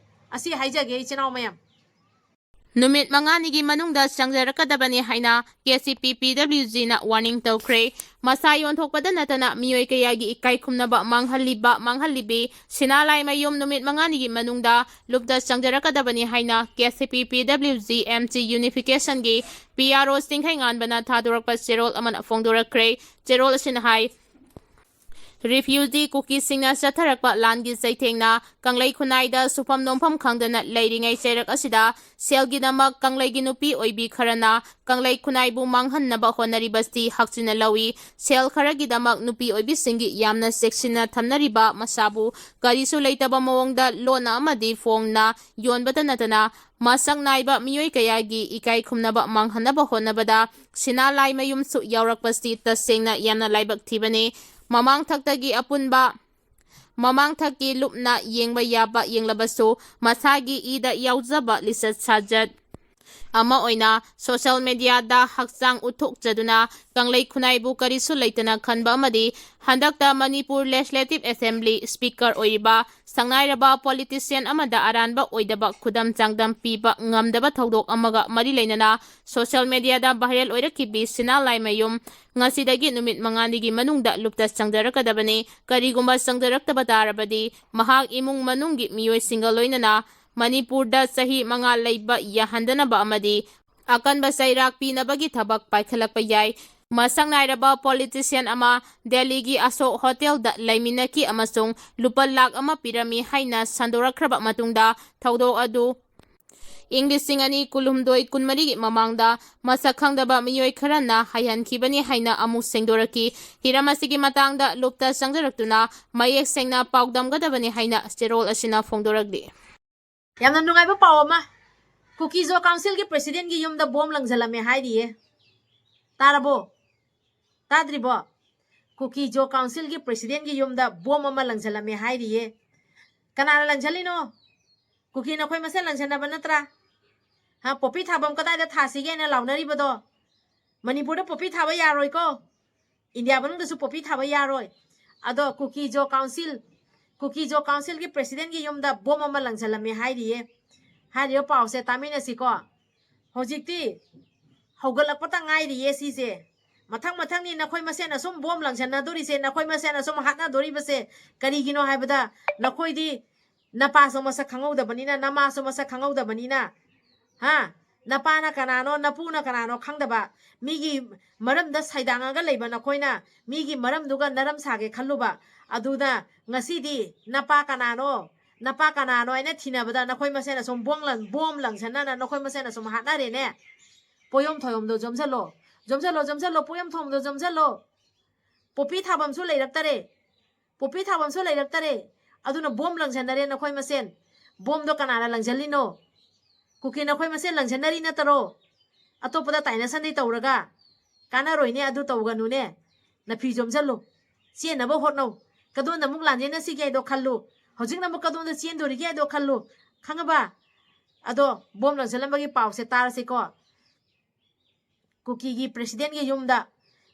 ꯑꯁꯤ ꯍꯥꯏꯖꯒꯦ, ꯏꯆꯤꯟ ꯏꯅꯥꯎ ꯃꯌꯥꯝ꯫ ꯅꯨꯃꯤꯠ ꯃꯉꯥꯅꯤꯒꯤ ꯃꯅꯨꯡꯗ ꯆꯪꯖꯔꯛꯀꯗꯕꯅꯤ ꯍꯥꯏꯅ KCP PWGꯅ warning ꯇꯧꯈ꯭ꯔꯦ꯫ ꯃꯁꯥ ꯌꯣꯟꯊꯣꯛꯄꯗ ꯅꯠꯇꯅ ꯃꯤꯑꯣꯏ ꯀꯌꯥꯒꯤ ꯏꯀꯥꯏ ꯈꯨꯝꯅꯕ ꯃꯥꯡꯍꯜꯂꯤꯕ, ꯃꯥꯡꯍꯜꯂꯤꯕꯤ ꯁꯤꯅꯥ ꯂꯥꯏꯃꯌꯨꯝ ꯅꯨꯃꯤꯠ ꯃꯉꯥꯅꯤꯒꯤ ꯃꯅꯨꯡꯗ ꯂꯨꯞꯇ ꯆꯪꯖꯔꯛꯀꯗꯕꯅꯤ ꯍꯥꯏꯅ KCP PWG MG Unificationꯒꯤ PRO ꯆꯤꯡꯈꯩꯉꯥꯟꯕꯅ ꯊꯥꯗꯣꯔꯛꯄ ꯆꯦꯔꯣꯜ ꯑꯃꯅ ꯐꯣꯡꯗꯣꯔꯛꯈ꯭ꯔꯦ꯫ ꯆꯦꯔꯣꯜ ꯑꯁꯤꯅ ꯍꯥꯏ, ꯔꯤꯐ꯭ꯌꯨꯖꯤ ꯀꯨꯀꯤꯁꯤꯡꯅ ꯆꯠꯊꯔꯛꯄ ꯂꯥꯟꯒꯤ ꯆꯩꯊꯦꯡꯅ ꯀꯪꯂꯩ ꯈꯨꯟꯅꯥꯏꯗ ꯁꯨꯐꯝ ꯅꯣꯝꯐꯝ ꯈꯪꯗꯅ ꯂꯩꯔꯤꯉꯩ ꯆꯩꯔꯛ ꯑꯁꯤꯗ ꯁꯦꯜꯒꯤꯗꯃꯛ ꯀꯪꯂꯩꯒꯤ ꯅꯨꯄꯤ ꯑꯣꯏꯕꯤ ꯈꯔꯅ ꯀꯪꯂꯩ ꯈꯨꯟꯅꯥꯏꯕꯨ ꯃꯥꯡꯍꯟꯅꯕ ꯍꯣꯠꯅꯔꯤꯕꯁꯤ ꯍꯛꯆꯤꯟꯅ ꯂꯧꯏ꯫ ꯁꯦꯜ ꯈꯔꯒꯤꯗꯃꯛ ꯅꯨꯄꯤ ꯑꯣꯏꯕꯤꯁꯤꯡꯒꯤ ꯌꯥꯝꯅ ꯆꯦꯛꯁꯤꯟꯅ ꯊꯝꯅꯔꯤꯕ ꯃꯁꯥꯕꯨ ꯀꯔꯤꯁꯨ ꯂꯩꯇꯕ ꯃꯑꯣꯡꯗ ꯂꯣꯟꯅ ꯑꯃꯗꯤ ꯐꯣꯡꯅ ꯌꯣꯟꯕꯇ ꯅꯠꯇꯅ ꯃꯁꯛ ꯅꯥꯏꯕ ꯃꯤꯑꯣꯏ ꯀꯌꯥꯒꯤ ꯏꯀꯥꯏ ꯈꯨꯝꯅꯕ ꯃꯥꯡꯍꯟꯅꯕ ꯍꯣꯠꯅꯕꯗ ꯁꯤꯅꯥ ꯂꯥꯏꯃꯌꯨꯝꯁꯨ ꯌꯥꯎꯔꯛꯄꯁꯤ ꯇꯁꯦꯡꯅ ꯌꯥꯝꯅ ꯂꯥꯏꯕꯛ ꯊꯤꯕꯅꯤ꯫ ꯃꯃꯥꯡ ꯊꯛꯇꯒꯤ ꯑꯄꯨꯟꯕ ꯃꯃꯥꯡ ꯊꯛꯀꯤ ꯂꯨꯞꯅ ꯌꯦꯡꯕ ꯌꯥꯕ ꯌꯦꯡꯂꯕꯁꯨ ꯃꯁꯥꯒꯤ ꯏꯗ ꯌꯥꯎꯖꯕ ꯂꯤꯆꯠ ꯁꯥꯖꯠ ꯑꯃ ꯑꯣꯏꯅ social mediaꯗ ꯍꯛꯆꯥꯡ ꯎꯠꯊꯣꯛꯆꯗꯨꯅ ꯀꯪꯂꯩ ꯈꯨꯅꯥꯏꯕꯨ ꯀꯔꯤꯁꯨ ꯂꯩꯇꯅ ꯈꯟꯕ ꯑꯃꯗꯤ ꯍꯟꯗꯛꯇ ꯃꯅꯤꯄꯨꯔ Legislative Assembly Speaker ꯑꯣꯏꯔꯤꯕ ꯁꯛꯅꯥꯏꯔꯕ politician ꯑꯃꯗ ꯑꯔꯥꯟꯕ ꯑꯣꯏꯗꯕ ꯈꯨꯗꯝ ꯆꯥꯡꯗꯝ ꯄꯤꯕ ꯉꯝꯗꯕ ꯊꯧꯗꯣꯛ ꯑꯃꯒ ꯃꯔꯤ ꯂꯩꯅꯅ social mediaꯗ viral ꯑꯣꯏꯔꯛꯈꯤꯕꯤ ꯁꯤꯅꯥ ꯂꯥꯏꯃꯌꯨꯝ ꯉꯁꯤꯗꯒꯤ ꯅꯨꯃꯤꯠ ꯃꯉꯥꯅꯤꯒꯤ ꯃꯅꯨꯡꯗ ꯂꯨꯞꯇ ꯆꯪꯖꯔꯛꯀꯗꯕꯅꯤ꯫ ꯀꯔꯤꯒꯨꯝꯕ ꯆꯪꯖꯔꯛꯇꯕ ꯇꯥꯔꯕꯗꯤ ꯃꯍꯥꯛ ꯏꯃꯨꯡ ꯃꯅꯨꯡꯒꯤ ꯃꯤꯑꯣꯏꯁꯤꯡꯒ ꯂꯣꯏꯅꯅ ꯃꯅꯤꯄꯨꯔꯗ ꯆꯍꯤ ꯃꯉꯥ ꯂꯩꯕ ꯌꯥꯍꯟꯗꯅꯕ ꯑꯃꯗꯤ ꯑꯀꯟꯕ ꯆꯩꯔꯥꯛ ꯄꯤꯅꯕꯒꯤ ꯊꯕꯛ ꯄꯥꯏꯈꯠꯂꯛꯄ ꯌꯥꯏ꯫ ꯃꯁꯛ ꯅꯥꯏꯔꯕ politician ꯑꯃ ꯗꯦꯜꯂꯤꯒꯤ ꯑꯁꯣꯛ ꯍꯣꯇꯦꯜꯗ ꯂꯩꯃꯤꯟꯅꯈꯤ ꯑꯃꯁꯨꯡ ꯂꯨꯄꯥ ꯂꯥꯈ ꯑꯃ ꯄꯤꯔꯝꯃꯤ ꯍꯥꯏꯅ ꯁꯟꯗꯣꯔꯛꯈ꯭ꯔꯕ ꯃꯇꯨꯡꯗ ꯊꯧꯗꯣꯛ ꯑꯗꯨ ꯏꯪ ꯂꯤꯁꯤꯡ ꯑꯅꯤ ꯀꯨꯟꯍꯨꯝꯗꯣꯏ ꯀꯨꯟꯃꯔꯤꯒꯤ ꯃꯃꯥꯡꯗ ꯃꯁꯛ ꯈꯪꯗꯕ ꯃꯤꯑꯣꯏ ꯈꯔꯅ ꯍꯩꯍꯟꯈꯤꯕꯅꯤ ꯍꯥꯏꯅ ꯑꯃꯨꯛ ꯁꯦꯡꯗꯣꯔꯛꯈꯤ꯫ ꯍꯤꯔꯝ ꯑꯁꯤꯒꯤ ꯃꯇꯥꯡꯗ ꯂꯨꯞꯇ ꯆꯪꯖꯔꯛꯇꯨꯅ ꯃꯌꯦꯛ ꯁꯦꯡꯅ ꯄꯥꯎꯗꯝꯒꯗꯕꯅꯤ ꯍꯥꯏꯅ ꯆꯦꯔꯣꯜ ꯑꯁꯤꯅ ꯐꯣꯡꯗꯣꯔꯛꯂꯤ꯫ ꯌꯥꯝꯅ ꯅꯨꯡꯉꯥꯏꯕ ꯄꯥꯎ ꯑꯃ, ꯀꯨꯀꯤꯖꯣ councilꯒꯤ presidentꯒꯤ ꯌꯨꯝꯗ bomb ꯂꯪꯁꯤꯜꯂꯝꯃꯦ ꯍꯥꯏꯔꯤꯌꯦ꯫ ꯇꯥꯔꯕꯣ? ꯇꯥꯗ꯭ꯔꯤꯕꯣ? ꯀꯨꯀꯤꯖꯣ councilꯒꯤ presidentꯒꯤ ꯌꯨꯝꯗ bomb ꯑꯃ ꯂꯪꯁꯤꯜꯂꯝꯃꯦ ꯍꯥꯏꯔꯤꯌꯦ꯫ ꯀꯅꯥꯅ ꯂꯪꯁꯤꯜꯂꯤꯅꯣ? ꯀꯨꯀꯤ ꯅꯈꯣꯏ ꯃꯁꯦꯟ ꯂꯪꯁꯤꯟꯅꯕ ꯅꯠꯇ꯭ꯔꯥ? ꯍꯥ, poppy ꯊꯥꯐꯝ ꯀꯗꯥꯏꯗ ꯊꯥꯁꯤꯒꯦꯅ ꯂꯥꯎꯅꯔꯤꯕꯗꯣ? ꯃꯅꯤꯄꯨꯔꯗ poppy ꯊꯥꯕ ꯌꯥꯔꯣꯏꯀꯣ꯫ ꯏꯟꯗꯤꯌꯥ ꯃꯅꯨꯡꯗꯁꯨ poppy ꯊꯥꯕ ꯌꯥꯔꯣꯏ꯫ ꯑꯗꯣ ꯀꯨꯀꯤꯖꯣ council, ꯀꯨꯀꯤꯖꯣ councilꯒꯤ presidentꯒꯤ ꯌꯨꯝꯗ bomb ꯑꯃ ꯂꯪꯁꯤꯜꯂꯝꯃꯦ ꯍꯥꯏꯔꯤꯌꯦ꯫ ꯍꯥꯏꯔꯤꯕ ꯄꯥꯎꯁꯦ ꯇꯥꯃꯤꯟꯅꯁꯤꯀꯣ꯫ ꯍꯧꯖꯤꯛꯇꯤ ꯍꯧꯒꯠꯂꯛꯄꯇ ꯉꯥꯏꯔꯤꯌꯦ ꯁꯤꯁꯦ꯫ ꯃꯊꯪ ꯃꯊꯪꯅꯤ ꯅꯈꯣꯏ ꯃꯁꯦꯟ ꯑꯁꯨꯝ bomb ꯂꯪꯁꯟꯅꯗꯣꯔꯤꯁꯦ, ꯅꯈꯣꯏ ꯃꯁꯦꯟ ꯑꯁꯨꯝ ꯍꯥꯠꯅꯗꯣꯔꯤꯕꯁꯦ꯫ ꯀꯔꯤꯒꯤꯅꯣ ꯍꯥꯏꯕꯗ ꯅꯈꯣꯏꯗꯤ ꯅꯄꯥꯁꯨ ꯃꯁꯛ ꯈꯪꯍꯧꯗꯕꯅꯤꯅ, ꯅꯃꯥꯁꯨ ꯃꯁꯛ ꯈꯪꯍꯧꯗꯕꯅꯤꯅ, ꯍꯥ? ꯅꯄꯥꯅ ꯀꯅꯥꯅꯣ, ꯅꯄꯨꯅ ꯀꯅꯥꯅꯣ ꯈꯪꯗꯕ, ꯃꯤꯒꯤ ꯃꯔꯝꯗ ꯁꯩꯗꯥꯡꯉꯒ ꯂꯩꯕ ꯅꯈꯣꯏꯅ ꯃꯤꯒꯤ ꯃꯔꯝꯗꯨꯒ ꯅꯔꯝ ꯁꯥꯒꯦ ꯈꯜꯂꯨꯕ꯫ ꯑꯗꯨꯅ ꯉꯁꯤꯗꯤ ꯅꯄꯥ ꯀꯅꯥꯅꯣ, ꯅꯄꯥ ꯀꯅꯥꯅꯣ ꯍꯥꯏꯅ ꯊꯤꯅꯕꯗ ꯅꯈꯣꯏ ꯃꯁꯦꯟ ꯑꯁꯨꯝ bomb ꯂꯪ-, bomb ꯂꯪꯁꯟꯅꯅ ꯅꯈꯣꯏ ꯃꯁꯦꯟ ꯑꯁꯨꯝ ꯍꯥꯠꯅꯔꯦꯅꯦ꯫ ꯄꯣꯌꯣꯝ ꯊꯣꯌꯣꯝꯗꯣ ꯌꯣꯝꯁꯜꯂꯣ, ꯌꯣꯝꯁꯜꯂꯣ, ꯌꯣꯝꯁꯜꯂꯣ, ꯄꯣꯌꯣꯝ ꯊꯣꯌꯣꯝꯗꯣ ꯌꯣꯝꯁꯜꯂꯣ꯫ Poppy ꯊꯥꯐꯝꯁꯨ ꯂꯩꯔꯛꯇꯔꯦ, poppy ꯊꯥꯐꯝꯁꯨ ꯂꯩꯔꯛꯇꯔꯦ꯫ ꯑꯗꯨꯅ bomb ꯂꯪꯁꯟꯅꯔꯦ ꯅꯈꯣꯏ ꯃꯁꯦꯟ꯫ Bombꯗꯣ ꯀꯅꯥꯅ ꯂꯪꯁꯜꯂꯤꯅꯣ? ꯀꯨꯀꯤ ꯅꯈꯣꯏ ꯃꯁꯦꯟ ꯂꯪꯁꯟꯅꯔꯤ ꯅꯠꯇꯔꯣ? ꯑꯇꯣꯞꯄꯗ ꯇꯥꯏꯅꯁꯟꯗꯤ ꯇꯧꯔꯒ ꯀꯥꯟꯅꯔꯣꯏꯅꯦ, ꯑꯗꯨ ꯇꯧꯒꯅꯨꯅꯦ꯫ ꯅꯐꯤ ꯌꯣꯝꯁꯜꯂꯨ, ꯆꯦꯟꯅꯕ ꯍꯣꯠꯅꯧ꯫ ꯀꯗꯣꯝꯗ ꯑꯃꯨꯛ ꯂꯥꯟꯖꯦꯟꯅꯁꯤꯒꯦ ꯍꯥꯏꯗꯣ ꯈꯜꯂꯨ꯫ ꯍꯧꯖꯤꯛꯅ ꯑꯃꯨꯛ ꯀꯗꯣꯝꯗ ꯆꯦꯟꯗꯣꯔꯤꯒꯦ ꯍꯥꯏꯗꯣ ꯈꯜꯂꯨ꯫ ꯈꯪꯉꯕ? ꯑꯗꯣ ꯕꯣꯝ ꯂꯪꯁꯤꯜꯂꯝꯕꯒꯤ ꯄꯥꯎꯁꯦ ꯇꯥꯔꯁꯤꯀꯣ꯫ ꯀꯨꯀꯤꯒꯤ presidentꯀꯤ ꯌꯨꯝꯗ,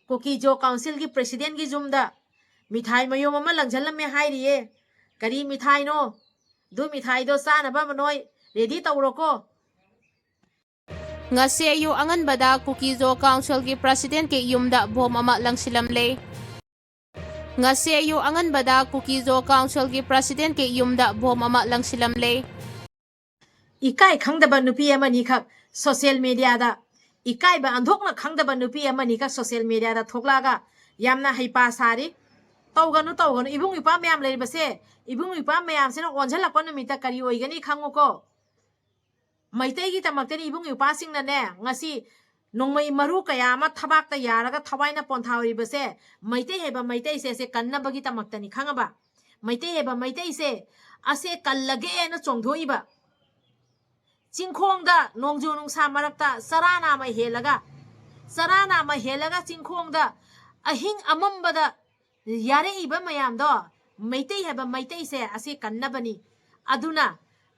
ꯀꯨꯀꯤ ꯖꯣ councilꯒꯤ presidentꯀꯤ ꯌꯨꯝꯗ ꯃꯤꯊꯥꯏ ꯃꯌꯣꯝ ꯑꯃ ꯂꯪꯁꯤꯜꯂꯝꯃꯦ ꯍꯥꯏꯔꯤꯌꯦ꯫ ꯀꯔꯤ ꯃꯤꯊꯥꯏꯅꯣ? ꯑꯗꯨ ꯃꯤꯊꯥꯏꯗꯣ ꯆꯥꯅꯕ ꯑꯃ ꯅꯣꯏ ready ꯇꯧꯔꯣꯀꯣ꯫ ꯉꯁꯤ ꯑꯌꯨꯛ ꯑꯉꯟꯕꯗ ꯀꯨꯀꯤ ꯖꯣ councilꯒꯤ presidentꯀꯤ ꯌꯨꯝꯗ ꯕꯣꯝ ꯑꯃ ꯂꯪꯁꯤꯜꯂꯝꯂꯦ꯫ ꯉꯁꯤ ꯑꯌꯨꯛ ꯑꯉꯟꯕꯗ ꯀꯨꯀꯤ ꯖꯣ councilꯒꯤ presidentꯀꯤ ꯌꯨꯝꯗ ꯕꯣꯝ ꯑꯃ ꯂꯪꯁꯤꯜꯂꯝꯂꯦ꯫ ꯏꯀꯥꯏ ꯈꯪꯗꯕ ꯅꯨꯄꯤ ꯑꯃꯅꯤꯈꯛ social mediaꯗ, ꯏꯀꯥꯏꯕ ꯑꯟꯊꯣꯛꯅ ꯈꯪꯗꯕ ꯅꯨꯄꯤ ꯑꯃꯅꯤꯈꯛ social mediaꯗ ꯊꯣꯛꯂꯛꯑꯒ ꯌꯥꯝꯅ ꯍꯩꯄꯥ ꯁꯥꯔꯤ꯫ ꯇꯧꯒꯅꯨ, ꯇꯧꯒꯅꯨ, ꯏꯕꯨꯡ ꯏꯄ꯭ꯋꯥ ꯃꯌꯥꯝ ꯂꯩꯔꯤꯕꯁꯦ, ꯏꯕꯨꯡ ꯏꯄ꯭ꯋꯥ ꯃꯌꯥꯝꯁꯤꯅ ꯑꯣꯟꯁꯤꯜꯂꯛꯄ ꯅꯨꯃꯤꯠꯇ ꯀꯔꯤ ꯑꯣꯏꯒꯅꯤ ꯈꯪꯉꯨꯀꯣ꯫ ꯃꯩꯇꯩꯒꯤ ꯗꯃꯛꯇꯅꯤ ꯏꯕꯨꯡ ꯏꯄ꯭ꯋꯥꯁꯤꯡꯅꯅꯦ ꯉꯁꯤ ꯅꯣꯡꯃꯩ ꯃꯔꯨ ꯀꯌꯥ ꯑꯃ ꯊꯕꯥꯛꯇ ꯌꯥꯔꯒ ꯊꯋꯥꯏꯅ ꯄꯣꯟꯊꯥꯍꯧꯔꯤꯕꯁꯦ꯫ ꯃꯩꯇꯩ ꯍꯥꯏꯕ ꯃꯩꯇꯩꯁꯦ ꯑꯁꯦ ꯀꯟꯅꯕꯒꯤ ꯗꯃꯛꯇꯅꯤ, ꯈꯪꯉꯕ? ꯃꯩꯇꯩ ꯍꯥꯏꯕ ꯃꯩꯇꯩꯁꯦ ꯑꯁꯦ ꯀꯜꯂꯒꯦꯅ ꯆꯣꯡꯊꯣꯛꯏꯕ꯫ ꯆꯤꯡꯈꯣꯡꯗ ꯅꯣꯡꯖꯨ ꯅꯨꯡꯁꯥ ꯃꯔꯛꯇ ꯆꯔꯥ ꯅꯥꯝꯃ ꯍꯦꯜꯂꯒ, ꯆꯔꯥ ꯅꯥꯝꯃ ꯍꯦꯜꯂꯒ ꯆꯤꯡꯈꯣꯡꯗ ꯑꯍꯤꯡ ꯑꯃꯝꯕꯗ ꯌꯥꯔꯛꯏꯕ ꯃꯌꯥꯝꯗꯣ ꯃꯩꯇꯩ ꯍꯥꯏꯕ ꯃꯩꯇꯩꯁꯦ ꯑꯁꯤ ꯀꯟꯅꯕꯅꯤ꯫ ꯑꯗꯨꯅ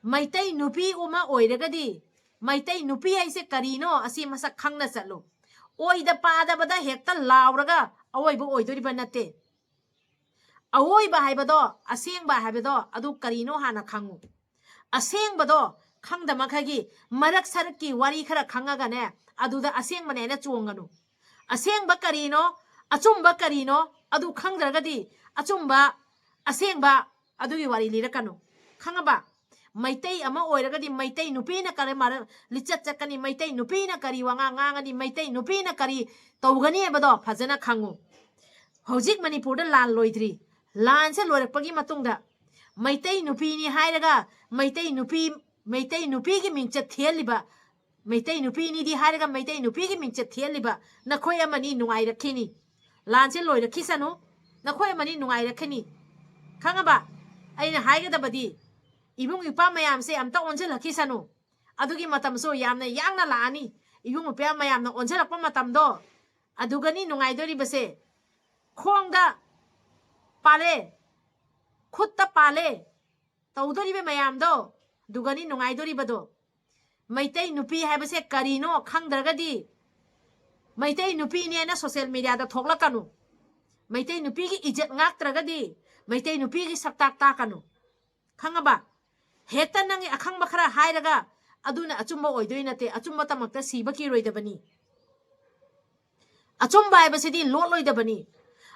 ꯃꯩꯇꯩ ꯅꯨꯄꯤ ꯑꯃ ꯑꯣꯏꯔꯒꯗꯤ ꯃꯩꯇꯩ ꯅꯨꯄꯤ ꯍꯥꯏꯁꯦ ꯀꯔꯤꯅꯣ ꯑꯁꯤ ꯃꯁꯛ ꯈꯪꯅ ꯆꯠꯂꯨ꯫ ꯑꯣꯏꯗ ꯄꯥꯗꯕꯗ ꯍꯦꯛꯇ ꯂꯥꯎꯔꯒ ꯑꯋꯣꯏꯕ ꯑꯣꯏꯗꯣꯔꯤꯕ ꯅꯠꯇꯦ꯫ ꯑꯋꯣꯏꯕ ꯍꯥꯏꯕꯗꯣ, ꯑꯁꯦꯡꯕ ꯍꯥꯏꯕꯗꯣ ꯑꯗꯨ ꯀꯔꯤꯅꯣ ꯍꯥꯟꯅ ꯈꯪꯉꯨ꯫ ꯑꯁꯦꯡꯕꯗꯣ ꯈꯪꯗ ꯃꯈꯩꯒꯤ ꯃꯔꯛ ꯁꯔꯛꯀꯤ ꯋꯥꯔꯤ ꯈꯔ ꯈꯪꯉꯒꯅꯦ, ꯑꯗꯨꯗ ꯑꯁꯦꯡꯕꯅꯦꯅ ꯆꯣꯡꯒꯅꯨ꯫ ꯑꯁꯦꯡꯕ ꯀꯔꯤꯅꯣ, ꯑꯆꯨꯝꯕ ꯀꯔꯤꯅꯣ ꯑꯗꯨ ꯈꯪꯗ꯭ꯔꯒꯗꯤ ꯑꯆꯨꯝꯕ, ꯑꯁꯦꯡꯕ ꯑꯗꯨꯒꯤ ꯋꯥꯔꯤ ꯂꯤꯔꯛꯀꯅꯨ꯫ ꯈꯪꯉꯕ? ꯃꯩꯇꯩ ꯑꯃ ꯑꯣꯏꯔꯒꯗꯤ ꯃꯩꯇꯩ ꯅꯨꯄꯤꯅ ꯀꯔꯤ ꯃꯔ-, ꯂꯤꯆꯠ ꯆꯠꯀꯅꯤ, ꯃꯩꯇꯩ ꯅꯨꯄꯤꯅ ꯀꯔꯤ ꯋꯥꯉꯥꯡ ꯉꯥꯡꯒꯅꯤ, ꯃꯩꯇꯩ ꯅꯨꯄꯤꯅ ꯀꯔꯤ ꯇꯧꯒꯅꯤ ꯍꯥꯏꯕꯗꯣ ꯐꯖꯅ ꯈꯪꯉꯨ꯫ ꯍꯧꯖꯤꯛ ꯃꯅꯤꯄꯨꯔꯗ ꯂꯥꯟ ꯂꯣꯏꯗ꯭ꯔꯤ꯫ ꯂꯥꯟꯁꯦ ꯂꯣꯏꯔꯛꯄꯒꯤ ꯃꯇꯨꯡꯗ ꯃꯩꯇꯩ ꯅꯨꯄꯤꯅꯤ ꯍꯥꯏꯔꯒ ꯃꯩꯇꯩ ꯅꯨꯄꯤ, ꯃꯩꯇꯩ ꯅꯨꯄꯤꯒꯤ ꯃꯤꯡꯆꯠ ꯊꯤꯍꯜꯂꯤꯕ, ꯃꯩꯇꯩ ꯅꯨꯄꯤꯅꯤꯗꯤ ꯍꯥꯏꯔꯒ ꯃꯩꯇꯩ ꯅꯨꯄꯤꯒꯤ ꯃꯤꯡꯆꯠ ꯊꯤꯍꯜꯂꯤꯕ ꯅꯈꯣꯏ ꯑꯃꯅꯤ ꯅꯨꯡꯉꯥꯏꯔꯛꯈꯤꯅꯤ꯫ ꯂꯥꯟꯁꯦ ꯂꯣꯏꯔꯛꯈꯤꯁꯅꯨ, ꯅꯈꯣꯏ ꯑꯃꯅꯤ ꯅꯨꯡꯉꯥꯏꯔꯛꯈꯤꯅꯤ꯫ ꯈꯪꯉꯕ? ꯑꯩꯅ ꯍꯥꯏꯒꯗꯕꯗꯤ ꯏꯕꯨꯡ ꯏꯄ꯭ꯋꯥ ꯃꯌꯥꯝꯁꯦ ꯑꯝꯇ ꯑꯣꯟꯁꯤꯜꯂꯛꯈꯤꯁꯅꯨ꯫ ꯑꯗꯨꯒꯤ ꯃꯇꯝꯁꯨ ꯌꯥꯝꯅ ꯌꯥꯡꯅ ꯂꯥꯛꯑꯅꯤ꯫ ꯏꯕꯨꯡ ꯏꯄ꯭ꯋꯥ ꯃꯌꯥꯝꯅ ꯑꯣꯟꯁꯤꯜꯂꯛꯄ ꯃꯇꯝꯗꯣ ꯑꯗꯨꯒꯅꯤ ꯅꯨꯡꯉꯥꯏꯗꯣꯔꯤꯕꯁꯦ꯫ ꯈꯣꯡꯗ ꯄꯥꯜꯂꯦ, ꯈꯨꯠꯇ ꯄꯥꯜꯂꯦ ꯇꯧꯗꯣꯔꯤꯕ ꯃꯌꯥꯝꯗꯣ ꯑꯗꯨꯒꯅꯤ ꯅꯨꯡꯉꯥꯏꯗꯣꯔꯤꯕꯗꯣ꯫ ꯃꯩꯇꯩ ꯅꯨꯄꯤ ꯍꯥꯏꯕꯁꯦ ꯀꯔꯤꯅꯣ ꯈꯪꯗ꯭ꯔꯒꯗꯤ ꯃꯩꯇꯩ ꯅꯨꯄꯤꯅꯦꯅ social mediaꯗ ꯊꯣꯛꯂꯛꯀꯅꯨ꯫ ꯃꯩꯇꯩ ꯅꯨꯄꯤꯒꯤ ꯏꯖꯠ ꯉꯥꯛꯇ꯭ꯔꯒꯗꯤ ꯃꯩꯇꯩ ꯅꯨꯄꯤꯒꯤ ꯁꯛꯇꯥꯛ ꯇꯥꯛꯀꯅꯨ꯫ ꯈꯪꯉꯕ? ꯍꯦꯛꯇ ꯅꯪꯒꯤ ꯑꯈꯪꯕ ꯈꯔ ꯍꯥꯏꯔꯒ ꯑꯗꯨꯅ ꯑꯆꯨꯝꯕ ꯑꯣꯏꯗꯣꯏ ꯅꯠꯇꯦ꯫ ꯑꯆꯨꯝꯕꯇꯃꯛꯇ ꯁꯤꯕ ꯀꯤꯔꯣꯏꯗꯕꯅꯤ꯫ ꯑꯆꯨꯝꯕ ꯍꯥꯏꯕꯁꯤꯗꯤ ꯂꯣꯠꯂꯣꯏꯗꯕꯅꯤ꯫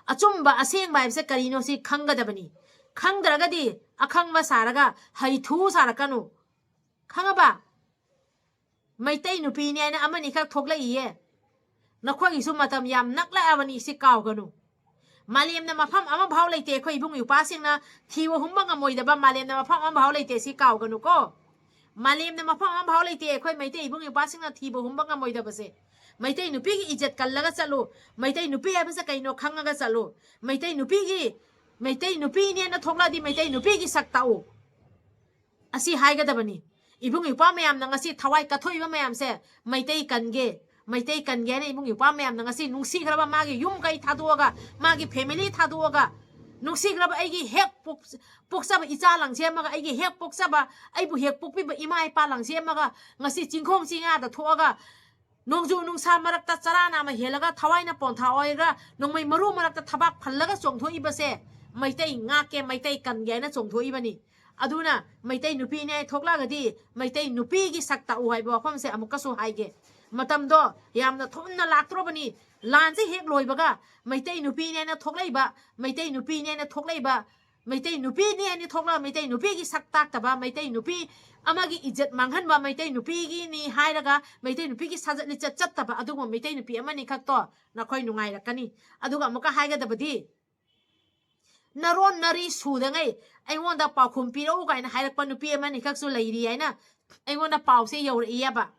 ꯑꯆꯨꯝꯕ ꯑꯁꯦꯡꯕ ꯍꯥꯏꯕꯁꯦ ꯀꯔꯤꯅꯣ ꯁꯤ ꯈꯪꯒꯗꯕꯅꯤ꯫ ꯈꯪꯗ꯭ꯔꯒꯗꯤ ꯑꯈꯪꯕ ꯁꯥꯔꯒ ꯍꯩꯊꯨ ꯁꯥꯔꯛꯀꯅꯨ꯫ ꯈꯪꯉꯕ? ꯃꯩꯇꯩ ꯅꯨꯄꯤꯅꯤ ꯍꯥꯏꯅ ꯑꯃꯅꯤꯈꯛ ꯊꯣꯛꯂꯛꯏꯌꯦ꯫ ꯅꯈꯣꯏꯒꯤꯁꯨ ꯃꯇꯝ ꯌꯥꯝ ꯅꯛꯂꯛꯑꯕꯅꯤ, ꯁꯤ ꯀꯥꯎꯒꯅꯨ꯫ ꯃꯥꯂꯦꯝꯗ ꯃꯐꯝ ꯑꯃꯐꯥꯎ ꯂꯩꯇꯦ ꯑꯩꯈꯣꯏ ꯏꯕꯨꯡ ꯏꯄ꯭ꯋꯥꯁꯤꯡꯅ ꯊꯤꯕ ꯍꯨꯝꯕ ꯉꯝꯃꯣꯏꯗꯕ, ꯃꯥꯂꯦꯝꯗ ꯃꯐꯝ ꯑꯃꯐꯥꯎ ꯂꯩꯇꯦ, ꯁꯤ ꯀꯥꯎꯒꯅꯨꯀꯣ꯫ ꯃꯥꯂꯦꯝꯗ ꯃꯐꯝ ꯑꯃꯐꯥꯎ ꯂꯩꯇꯦ ꯑꯩꯈꯣꯏ ꯃꯩꯇꯩ ꯏꯕꯨꯡ ꯏꯄ꯭ꯋꯥꯁꯤꯡꯅ ꯊꯤꯕ ꯍꯨꯝꯕ ꯉꯝꯃꯣꯏꯗꯕꯁꯦ꯫ ꯃꯩꯇꯩ ꯅꯨꯄꯤꯒꯤ ꯏꯖꯠ ꯀꯜꯂꯒ ꯆꯠꯂꯨ, ꯃꯩꯇꯩ ꯅꯨꯄꯤ ꯍꯥꯏꯕꯁꯦ ꯀꯩꯅꯣ ꯈꯪꯉꯒ ꯆꯠꯂꯨ꯫ ꯃꯩꯇꯩ ꯅꯨꯄꯤꯒꯤ, ꯃꯩꯇꯩ ꯅꯨꯄꯤꯅꯦꯅ ꯊꯣꯛꯂꯛꯑꯗꯤ ꯃꯩꯇꯩ ꯅꯨꯄꯤꯒꯤ ꯁꯛ ꯇꯥꯛꯎ꯫ ꯑꯁꯤ ꯍꯥꯏꯒꯗꯕꯅꯤ꯫ ꯏꯕꯨꯡ ꯏꯄ꯭ꯋꯥ ꯃꯌꯥꯝꯅ ꯉꯁꯤ ꯊꯋꯥꯏ ꯀꯠꯊꯣꯛꯏꯕ ꯃꯌꯥꯝꯁꯦ ꯃꯩꯇꯩ ꯀꯟꯒꯦ, ꯃꯩꯇꯩ ꯀꯟꯒꯦ ꯍꯥꯏꯅ ꯏꯕꯨꯡ ꯏꯄ꯭ꯋꯥ ꯃꯌꯥꯝꯅ ꯉꯁꯤ ꯅꯨꯡꯁꯤꯈ꯭ꯔꯕ ꯃꯥꯒꯤ ꯌꯨꯝ ꯀꯩ ꯊꯥꯗꯣꯛꯑꯒ, ꯃꯥꯒꯤ family ꯊꯥꯗꯣꯛꯑꯒ, ꯅꯨꯡꯁꯤꯈ꯭ꯔꯕ ꯑꯩꯒꯤ ꯍꯦꯛ ꯄꯣꯛ-, ꯄꯣꯛꯆꯕ ꯏꯆꯥ ꯂꯪꯁꯦꯝꯃꯒ, ꯑꯩꯒꯤ ꯍꯦꯛ ꯄꯣꯛꯆꯕ, ꯑꯩꯕꯨ ꯍꯦꯛ ꯄꯣꯛꯄꯤꯕ ꯏꯃꯥ ꯏꯄꯥ ꯂꯪꯁꯦꯝꯃꯒ, ꯉꯁꯤ ꯆꯤꯡꯈꯣꯡ ꯆꯤꯡꯌꯥꯗ ꯊꯣꯛꯑꯒ, ꯅꯣꯡꯖꯨ ꯅꯨꯡꯁꯥ ꯃꯔꯛꯇ ꯆꯔꯥ ꯅꯥꯝꯃ ꯍꯦꯜꯂꯒ ꯊꯋꯥꯏꯅ ꯄꯣꯟꯊꯥ ꯑꯣꯏꯔꯒ ꯅꯣꯡꯃꯩ ꯃꯔꯨ ꯃꯔꯛꯇ ꯊꯕꯥꯛ ꯐꯜꯂꯒ ꯆꯣꯡꯊꯣꯛꯏꯕꯁꯦ ꯃꯩꯇꯩ ꯉꯥꯛꯀꯦ, ꯃꯩꯇꯩ ꯀꯟꯒꯦ ꯍꯥꯏꯅ ꯆꯣꯡꯊꯣꯛꯏꯕꯅꯤ꯫ ꯑꯗꯨꯅ ꯃꯩꯇꯩ ꯅꯨꯄꯤꯅꯦ ꯊꯣꯛꯂꯛꯑꯒꯗꯤ ꯃꯩꯇꯩ ꯅꯨꯄꯤꯒꯤ ꯁꯛ ꯇꯥꯛꯎ ꯍꯥꯏꯕ ꯋꯥꯐꯝꯁꯦ ꯑꯃꯨꯛꯀꯁꯨ ꯍꯥꯏꯒꯦ꯫ ꯃꯇꯝꯗꯣ ꯌꯥꯝꯅ ꯊꯨꯅ ꯂꯥꯛꯇ꯭ꯔꯣꯕꯅꯤ꯫ ꯂꯥꯟꯁꯦ ꯍꯦꯛ ꯂꯣꯏꯕꯒ ꯃꯩꯇꯩ ꯅꯨꯄꯤꯅꯦꯅ ꯊꯣꯛꯂꯛꯏꯕ, ꯃꯩꯇꯩ ꯅꯨꯄꯤꯅꯦꯅ ꯊꯣꯛꯂꯛꯏꯕ, ꯃꯩꯇꯩ ꯅꯨꯄꯤꯅꯦꯅ ꯊꯣꯛꯂꯛꯑ ꯃꯩꯇꯩ ꯅꯨꯄꯤꯒꯤ ꯁꯛ ꯇꯥꯛꯇꯕ, ꯃꯩꯇꯩ ꯅꯨꯄꯤ ꯑꯃꯒꯤ ꯏꯖꯠ ꯃꯥꯡꯍꯟꯕ, ꯃꯩꯇꯩ ꯅꯨꯄꯤꯒꯤꯅꯤ ꯍꯥꯏꯔꯒ ꯃꯩꯇꯩ ꯅꯨꯄꯤꯒꯤ ꯁꯥꯖꯠ ꯂꯤꯆꯠ ꯆꯠꯇꯕ ꯑꯗꯨꯒꯨꯝꯕ ꯃꯩꯇꯩ ꯅꯨꯄꯤ ꯑꯃꯅꯤꯈꯛꯇꯣ ꯅꯈꯣꯏ ꯅꯨꯡꯉꯥꯏꯔꯛꯀꯅꯤ꯫ ꯑꯗꯨꯒ ꯑꯃꯨꯛꯀ ꯍꯥꯏꯒꯗꯕꯗꯤ, ꯅꯔꯣꯟ ꯅꯔꯤ ꯁꯨꯗꯉꯩ ꯑꯩꯉꯣꯟꯗ ꯄꯥꯎꯈꯨꯝ ꯄꯤꯔꯛꯎ ꯀꯥꯏꯅ ꯍꯥꯏꯔꯛꯄ ꯅꯨꯄꯤ ꯑꯃꯅꯤꯈꯛꯁꯨ ꯂꯩꯔꯤ ꯍꯥꯏꯅ ꯑꯩꯉꯣꯟꯗ ꯄꯥꯎꯁꯦ ꯌꯧꯔꯛꯏꯑꯕ꯫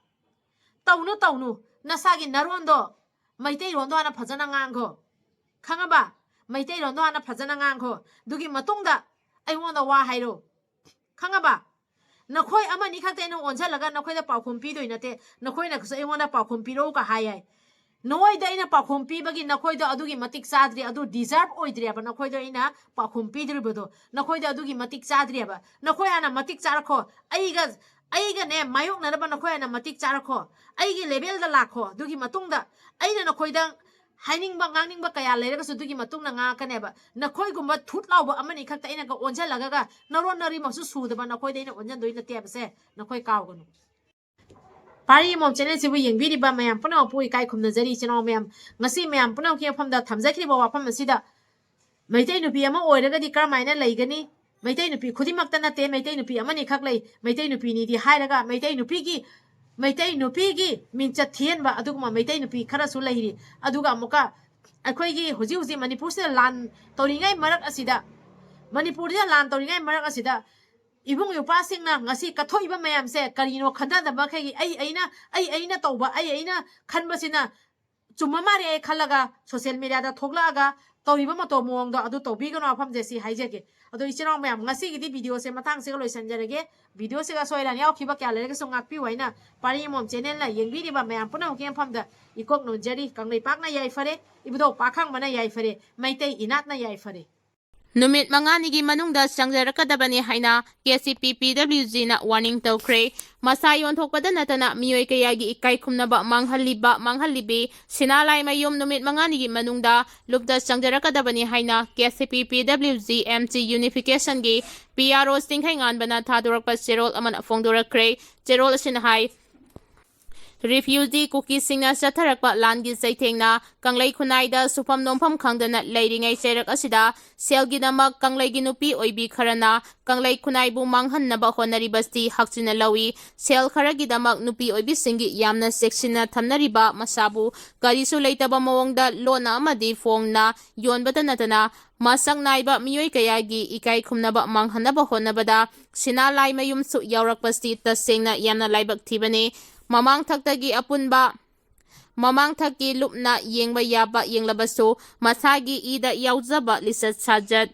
ꯇꯧꯅꯨ, ꯇꯧꯅꯨ, ꯅꯁꯥꯒꯤ ꯅꯔꯣꯟꯗꯣ, ꯃꯩꯇꯩꯔꯣꯟꯗꯣ ꯍꯥꯟꯅ ꯐꯖꯅ ꯉꯥꯡꯈꯣ꯫ ꯈꯪꯉꯕ? ꯃꯩꯇꯩꯔꯣꯟꯗꯣ ꯍꯥꯟꯅ ꯐꯖꯅ ꯉꯥꯡꯈꯣ꯫ ꯑꯗꯨꯒꯤ ꯃꯇꯨꯡꯗ ꯑꯩꯉꯣꯟꯗ ꯋꯥ ꯍꯥꯏꯔꯣ꯫ ꯈꯪꯉꯕ? ꯅꯈꯣꯏ ꯑꯃꯅꯤ ꯈꯛꯇ ꯑꯩꯅ ꯑꯣꯟꯁꯤꯜꯂꯒ ꯅꯈꯣꯏꯗ ꯄꯥꯎꯈꯨꯝ ꯄꯤꯗꯣꯏ ꯅꯠꯇꯦ, ꯅꯈꯣꯏꯅꯁꯨ ꯑꯩꯉꯣꯟꯗ ꯄꯥꯎꯈꯨꯝ ꯄꯤꯔꯛꯎꯒ ꯍꯥꯏ ꯌꯥꯏ꯫ ꯅꯣꯏꯗ ꯑꯩꯅ ꯄꯥꯎꯈꯨꯝ ꯄꯤꯕꯒꯤ ꯅꯈꯣꯏꯗꯣ ꯑꯗꯨꯒꯤ ꯃꯇꯤꯛ ꯆꯥꯗ꯭ꯔꯤ, ꯑꯗꯨ deserve ꯑꯣꯏꯗ꯭ꯔꯦꯕ ꯅꯈꯣꯏꯗ ꯑꯩꯅ ꯄꯥꯎꯈꯨꯝ ꯄꯤꯗ꯭ꯔꯤꯕꯗꯣ꯫ ꯅꯈꯣꯏꯗ ꯑꯗꯨꯒꯤ ꯃꯇꯤꯛ ꯆꯥꯗ꯭ꯔꯦꯕ꯫ ꯅꯈꯣꯏ ꯍꯥꯟꯅ ꯃꯇꯤꯛ ꯆꯥꯔꯛꯈꯣ꯫ ꯑꯩꯒ, ꯑꯩꯒꯅꯦ ꯃꯥꯌꯣꯛꯅꯅꯕ ꯅꯈꯣꯏ ꯍꯥꯟꯅ ꯃꯇꯤꯛ ꯆꯥꯔꯛꯈꯣ꯫ ꯑꯩꯒꯤ levelꯗ ꯂꯥꯛꯈꯣ꯫ ꯑꯗꯨꯒꯤ ꯃꯇꯨꯡꯗ ꯑꯩꯅ ꯅꯈꯣꯏꯗ ꯍꯥꯏꯅꯤꯡꯕ ꯉꯥꯡꯅꯤꯡꯕ ꯀꯌꯥ ꯂꯩꯔꯒꯁꯨ ꯑꯗꯨꯒꯤ ꯃꯇꯨꯡꯗ ꯉꯥꯡꯉꯛꯀꯅꯦꯕ꯫ ꯅꯈꯣꯏꯒꯨꯝꯕ ꯊꯨꯠ ꯂꯥꯎꯕ ꯑꯃꯅꯤ ꯈꯛꯇ ꯑꯩꯅꯒ ꯑꯣꯟꯁꯤꯜꯂꯒꯒ ꯅꯔꯣꯟ ꯅꯔꯤꯃꯛꯁꯨ ꯁꯨꯗꯕ ꯅꯈꯣꯏꯗ ꯑꯩꯅ ꯑꯣꯟꯁꯤꯟꯗꯣꯏ ꯅꯠꯇꯦꯕꯁꯦ ꯅꯈꯣꯏ ꯀꯥꯎꯒꯅꯨ꯫ ꯄꯥꯔꯤ ꯑꯃꯣꯝ channelꯁꯤꯕꯨ ꯌꯦꯡꯕꯤꯔꯤꯕ ꯃꯌꯥꯝ ꯄꯨꯝꯅꯃꯛꯄꯨ ꯏꯀꯥꯏ ꯈꯨꯝꯅꯖꯔꯤ꯫ ꯏꯆꯤꯟ ꯏꯅꯥꯎ ꯃꯌꯥꯝ, ꯉꯁꯤ ꯃꯌꯥꯝ ꯄꯨꯝꯅꯃꯛꯀꯤ ꯃꯐꯝꯗ ꯊꯝꯖꯈꯤꯕ ꯋꯥꯐꯝ ꯑꯁꯤꯗ ꯃꯩꯇꯩ ꯅꯨꯄꯤ ꯑꯃ ꯑꯣꯏꯔꯒꯗꯤ ꯀꯔꯝꯍꯥꯏꯅ ꯂꯩꯒꯅꯤ? ꯃꯩꯇꯩ ꯅꯨꯄꯤ ꯈꯨꯗꯤꯡꯃꯛꯇ ꯅꯠꯇꯦ, ꯃꯩꯇꯩ ꯅꯨꯄꯤ ꯑꯃꯅꯤꯈꯛ ꯂꯩ꯫ ꯃꯩꯇꯩ ꯅꯨꯄꯤꯅꯤꯗꯤ ꯍꯥꯏꯔꯒ ꯃꯩꯇꯩ ꯅꯨꯄꯤꯒꯤ, ꯃꯩꯇꯩ ꯅꯨꯄꯤꯒꯤ ꯃꯤꯡꯆꯠ ꯊꯤꯍꯟꯕ ꯑꯗꯨꯒꯨꯝꯕ ꯃꯩꯇꯩ ꯅꯨꯄꯤ ꯈꯔꯁꯨ ꯂꯩꯔꯤ꯫ ꯑꯗꯨꯒ ꯑꯃꯨꯛꯀ ꯑꯩꯈꯣꯏꯒꯤ ꯍꯧꯖꯤꯛ ꯍꯧꯖꯤꯛ ꯃꯅꯤꯄꯨꯔꯁꯤꯗ ꯂꯥꯟ ꯇꯧꯔꯤꯉꯩ ꯃꯔꯛ ꯑꯁꯤꯗ, ꯃꯅꯤꯄꯨꯔꯁꯤꯗ ꯂꯥꯟ ꯇꯧꯔꯤꯉꯩ ꯃꯔꯛ ꯑꯁꯤꯗ ꯏꯕꯨꯡ ꯏꯄ꯭ꯋꯥꯁꯤꯡꯅ ꯉꯁꯤ ꯀꯠꯊꯣꯛꯏꯕ ꯃꯌꯥꯝꯁꯦ ꯀꯔꯤꯅꯣ ꯈꯟꯊꯗꯕ ꯃꯈꯩꯒꯤ ꯑꯩ ꯑꯩꯅ, ꯑꯩ ꯑꯩꯅ ꯇꯧꯕ, ꯑꯩ ꯑꯩꯅ ꯈꯟꯕꯁꯤꯅ ꯆꯨꯝꯕ ꯃꯥꯜꯂꯦ ꯈꯜꯂꯒ social mediaꯗ ꯊꯣꯛꯂꯛꯑꯒ ꯇꯧꯔꯤꯕ ꯃꯇꯧ ꯃꯑꯣꯡꯗꯣ ꯑꯗꯨ ꯇꯧꯕꯤꯒꯅꯨ꯫ ꯋꯥꯐꯝꯁꯦ ꯁꯤ ꯍꯥꯏꯖꯒꯦ꯫ ꯑꯗꯣ ꯏꯆꯤꯟ ꯏꯅꯥꯎ ꯃꯌꯥꯝ, ꯉꯁꯤꯒꯤꯗꯤ videoꯁꯦ ꯃꯇꯥꯡꯁꯤꯒ ꯂꯣꯏꯁꯤꯟꯖꯔꯒꯦ꯫ Videoꯁꯤꯒ ꯑꯁꯣꯏ ꯑꯔꯥꯟ ꯌꯥꯎꯈꯤꯕ ꯀꯌꯥ ꯂꯩꯔꯒꯁꯨ ꯉꯥꯛꯄꯤꯌꯨ ꯍꯥꯏꯅ ꯄꯥꯔꯤ ꯑꯃꯣꯝ channelꯅ ꯌꯦꯡꯕꯤꯔꯤꯕ ꯃꯌꯥꯝ ꯄꯨꯝꯅꯃꯛꯀꯤ ꯃꯐꯝꯗ ꯏꯀꯣꯛ ꯅꯣꯟꯖꯔꯤ꯫ ꯀꯪꯂꯩꯄꯥꯛꯅ ꯌꯥꯏꯐꯔꯦ, ꯏꯕꯨꯙꯧ ꯄꯥꯈꯪꯕꯅ ꯌꯥꯏꯐꯔꯦ, ꯃꯩꯇꯩ ꯏꯅꯥꯠꯅ ꯌꯥꯏꯐꯔꯦ꯫ ꯅꯨꯃꯤꯠ ꯃꯉꯥꯅꯤꯒꯤ ꯃꯅꯨꯡꯗ ꯆꯪꯖꯔꯛꯀꯗꯕꯅꯤ ꯍꯥꯏꯅ ꯀꯦ ꯁꯤ ꯄꯤ ꯄꯤ ꯗꯕ꯭ꯂꯤꯎ ꯖꯤꯅ warning ꯇꯧꯈ꯭ꯔꯦ꯫ ꯃꯁꯥ ꯌꯣꯟꯊꯣꯛꯄꯗ ꯅꯠꯇꯅ ꯃꯤꯑꯣꯏ ꯀꯌꯥꯒꯤ ꯏꯀꯥꯏ ꯈꯨꯝꯅꯕ ꯃꯥꯡꯍꯜꯂꯤꯕ, ꯃꯥꯡꯍꯜꯂꯤꯕꯤ ꯁꯤꯅꯥ ꯂꯥꯏꯃꯌꯨꯝ ꯅꯨꯃꯤꯠ ꯃꯉꯥꯅꯤꯒꯤ ꯃꯅꯨꯡꯗ ꯂꯨꯞꯇ ꯆꯪꯖꯔꯛꯀꯗꯕꯅꯤ ꯍꯥꯏꯅ ꯀꯦ ꯁꯤ ꯄꯤ ꯄꯤ W G M C Unificationꯒꯤ P R ꯑꯣ ꯆꯤꯡꯈꯩꯉꯥꯟꯕꯅ ꯊꯥꯗꯣꯔꯛꯄ ꯆꯦꯔꯣꯜ ꯑꯃꯅ ꯐꯣꯡꯗꯣꯔꯛꯈ꯭ꯔꯦ꯫ ꯆꯦꯔꯣꯜ ꯑꯁꯤꯅ ꯍꯥꯏ, ꯔꯤꯐ꯭ꯌꯨꯖꯤ ꯀꯨꯀꯤꯁꯤꯡꯅ ꯆꯠꯊꯔꯛꯄ ꯂꯥꯟꯒꯤ ꯆꯩꯊꯦꯡꯅ ꯀꯪꯂꯩ ꯈꯨꯟꯅꯥꯏꯗ ꯁꯨꯐꯝ ꯅꯣꯝꯐꯝ ꯈꯪꯗꯅ ꯂꯩꯔꯤꯉꯩ ꯆꯩꯔꯛ ꯑꯁꯤꯗ ꯁꯦꯜꯒꯤꯗꯃꯛ ꯀꯪꯂꯩꯒꯤ ꯅꯨꯄꯤ ꯑꯣꯏꯕꯤ ꯈꯔꯅ ꯀꯪꯂꯩ ꯈꯨꯟꯅꯥꯏꯕꯨ ꯃꯥꯡꯍꯟꯅꯕ ꯍꯣꯠꯅꯔꯤꯕꯁꯤ ꯍꯛꯆꯤꯟꯅ ꯂꯧꯏ꯫ ꯁꯦꯜ ꯈꯔꯒꯤꯗꯃꯛ ꯅꯨꯄꯤ ꯑꯣꯏꯕꯤꯁꯤꯡꯒꯤ ꯌꯥꯝꯅ ꯆꯦꯛꯁꯤꯟꯅ ꯊꯝꯅꯔꯤꯕ ꯃꯁꯥꯕꯨ ꯀꯔꯤꯁꯨ ꯂꯩꯇꯕ ꯃꯑꯣꯡꯗ ꯂꯣꯟꯅ ꯑꯃꯗꯤ ꯐꯣꯡꯅ ꯌꯣꯟꯕꯇ ꯅꯠꯇꯅ ꯃꯁꯛ ꯅꯥꯏꯕ ꯃꯤꯑꯣꯏ ꯀꯌꯥꯒꯤ ꯏꯀꯥꯏ ꯈꯨꯝꯅꯕ ꯃꯥꯡꯍꯟꯅꯕ ꯍꯣꯠꯅꯕꯗ ꯁꯤꯅꯥ ꯂꯥꯏꯃꯌꯨꯝꯁꯨ ꯌꯥꯎꯔꯛꯄꯁꯤ ꯇꯁꯦꯡꯅ ꯌꯥꯝꯅ ꯂꯥꯏꯕꯛ ꯊꯤꯕꯅꯤ꯫ ꯃꯃꯥꯡ ꯊꯛꯇꯒꯤ ꯑꯄꯨꯟꯕ ꯃꯃꯥꯡ ꯊꯛꯀꯤ ꯂꯨꯞꯅ ꯌꯦꯡꯕ ꯌꯥꯕ ꯌꯦꯡꯂꯕꯁꯨ ꯃꯁꯥꯒꯤ ꯏꯗ ꯌꯥꯎꯖꯕ ꯂꯤꯆꯠ ꯁꯥꯖꯠ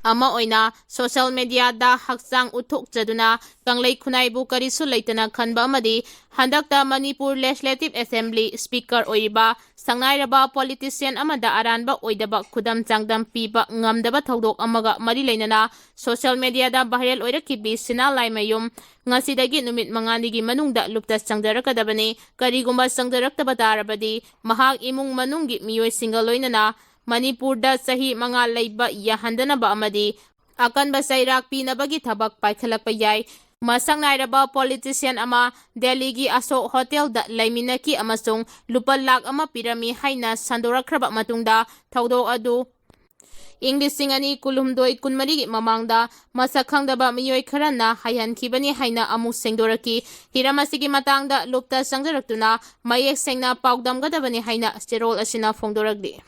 ꯑꯃ ꯑꯣꯏꯅ social mediaꯗ ꯍꯛꯆꯥꯡ ꯎꯠꯊꯣꯛꯆꯗꯨꯅ ꯀꯪꯂꯩ ꯈꯨꯟꯅꯥꯏꯕꯨ ꯀꯔꯤꯁꯨ ꯂꯩꯇꯅ ꯈꯟꯕ ꯑꯃꯗꯤ ꯍꯟꯗꯛꯇ ꯃꯅꯤꯄꯨꯔ Legislative Assembly Speaker ꯑꯣꯏꯔꯤꯕ ꯁꯛꯅꯥꯏꯔꯕ politician ꯑꯃꯗ ꯑꯔꯥꯟꯕ ꯑꯣꯏꯗꯕ ꯈꯨꯗꯝ ꯆꯥꯡꯗꯝ ꯄꯤꯕ ꯉꯝꯗꯕ ꯊꯧꯗꯣꯛ ꯑꯃꯒ ꯃꯔꯤ ꯂꯩꯅꯅ social mediaꯗ viral ꯑꯣꯏꯔꯛꯈꯤꯕꯤ ꯁꯤꯅꯥ ꯂꯥꯏꯃꯌꯨꯝ ꯉꯁꯤꯗꯒꯤ ꯅꯨꯃꯤꯠ ꯃꯉꯥꯅꯤꯒꯤ ꯃꯅꯨꯡꯗ ꯂꯨꯞꯇ ꯆꯪꯖꯔꯛꯀꯗꯕꯅꯤ꯫ ꯀꯔꯤꯒꯨꯝꯕ ꯆꯪꯖꯔꯛꯇꯕ ꯇꯥꯔꯕꯗꯤ ꯃꯍꯥꯛ ꯏꯃꯨꯡ ꯃꯅꯨꯡꯒꯤ ꯃꯤꯑꯣꯏꯁꯤꯡꯒ ꯂꯣꯏꯅꯅ ꯃꯅꯤꯄꯨꯔꯗ ꯆꯍꯤ ꯃꯉꯥ ꯂꯩꯕ ꯌꯥꯍꯟꯗꯅꯕ ꯑꯃꯗꯤ ꯑꯀꯟꯕ ꯆꯩꯔꯥꯛ ꯄꯤꯅꯕꯒꯤ ꯊꯕꯛ ꯄꯥꯏꯈꯠꯂꯛꯄ ꯌꯥꯏ꯫ ꯃꯁꯛ ꯅꯥꯏꯔꯕ politician ꯑꯃ ꯗꯦꯜꯂꯤꯒꯤ ꯑꯁꯣꯛ ꯍꯣꯇꯦꯜꯗ ꯂꯩꯃꯤꯟꯅꯈꯤ ꯑꯃꯁꯨꯡ ꯂꯨꯄꯥ ꯂꯥꯛ ꯑꯃ ꯄꯤꯔꯝꯃꯤ ꯍꯥꯏꯅ ꯁꯟꯗꯣꯔꯛꯈ꯭ꯔꯕ ꯃꯇꯨꯡꯗ ꯊꯧꯗꯣꯛ ꯑꯗꯨ ꯏꯪ ꯂꯤꯁꯤꯡ ꯑꯅꯤ ꯀꯨꯟꯍꯨꯝꯗꯣꯏ ꯀꯨꯟꯃꯔꯤꯒꯤ ꯃꯃꯥꯡꯗ ꯃꯁꯛ ꯈꯪꯗꯕ ꯃꯤꯑꯣꯏ ꯈꯔꯅ ꯍꯩꯍꯟꯈꯤꯕꯅꯤ ꯍꯥꯏꯅ ꯑꯃꯨꯛ ꯁꯦꯡꯗꯣꯔꯛꯈꯤ꯫ ꯍꯤꯔꯝ ꯑꯁꯤꯒꯤ ꯃꯇꯥꯡꯗ ꯂꯨꯞꯇ ꯆꯪꯖꯔꯛꯇꯨꯅ ꯃꯌꯦꯛ ꯁꯦꯡꯅ ꯄꯥꯎꯗꯝꯒꯗꯕꯅꯤ ꯍꯥꯏꯅ ꯆꯦꯔꯣꯜ ꯑꯁꯤꯅ ꯐꯣꯡꯗꯣꯔꯛꯂꯤ꯫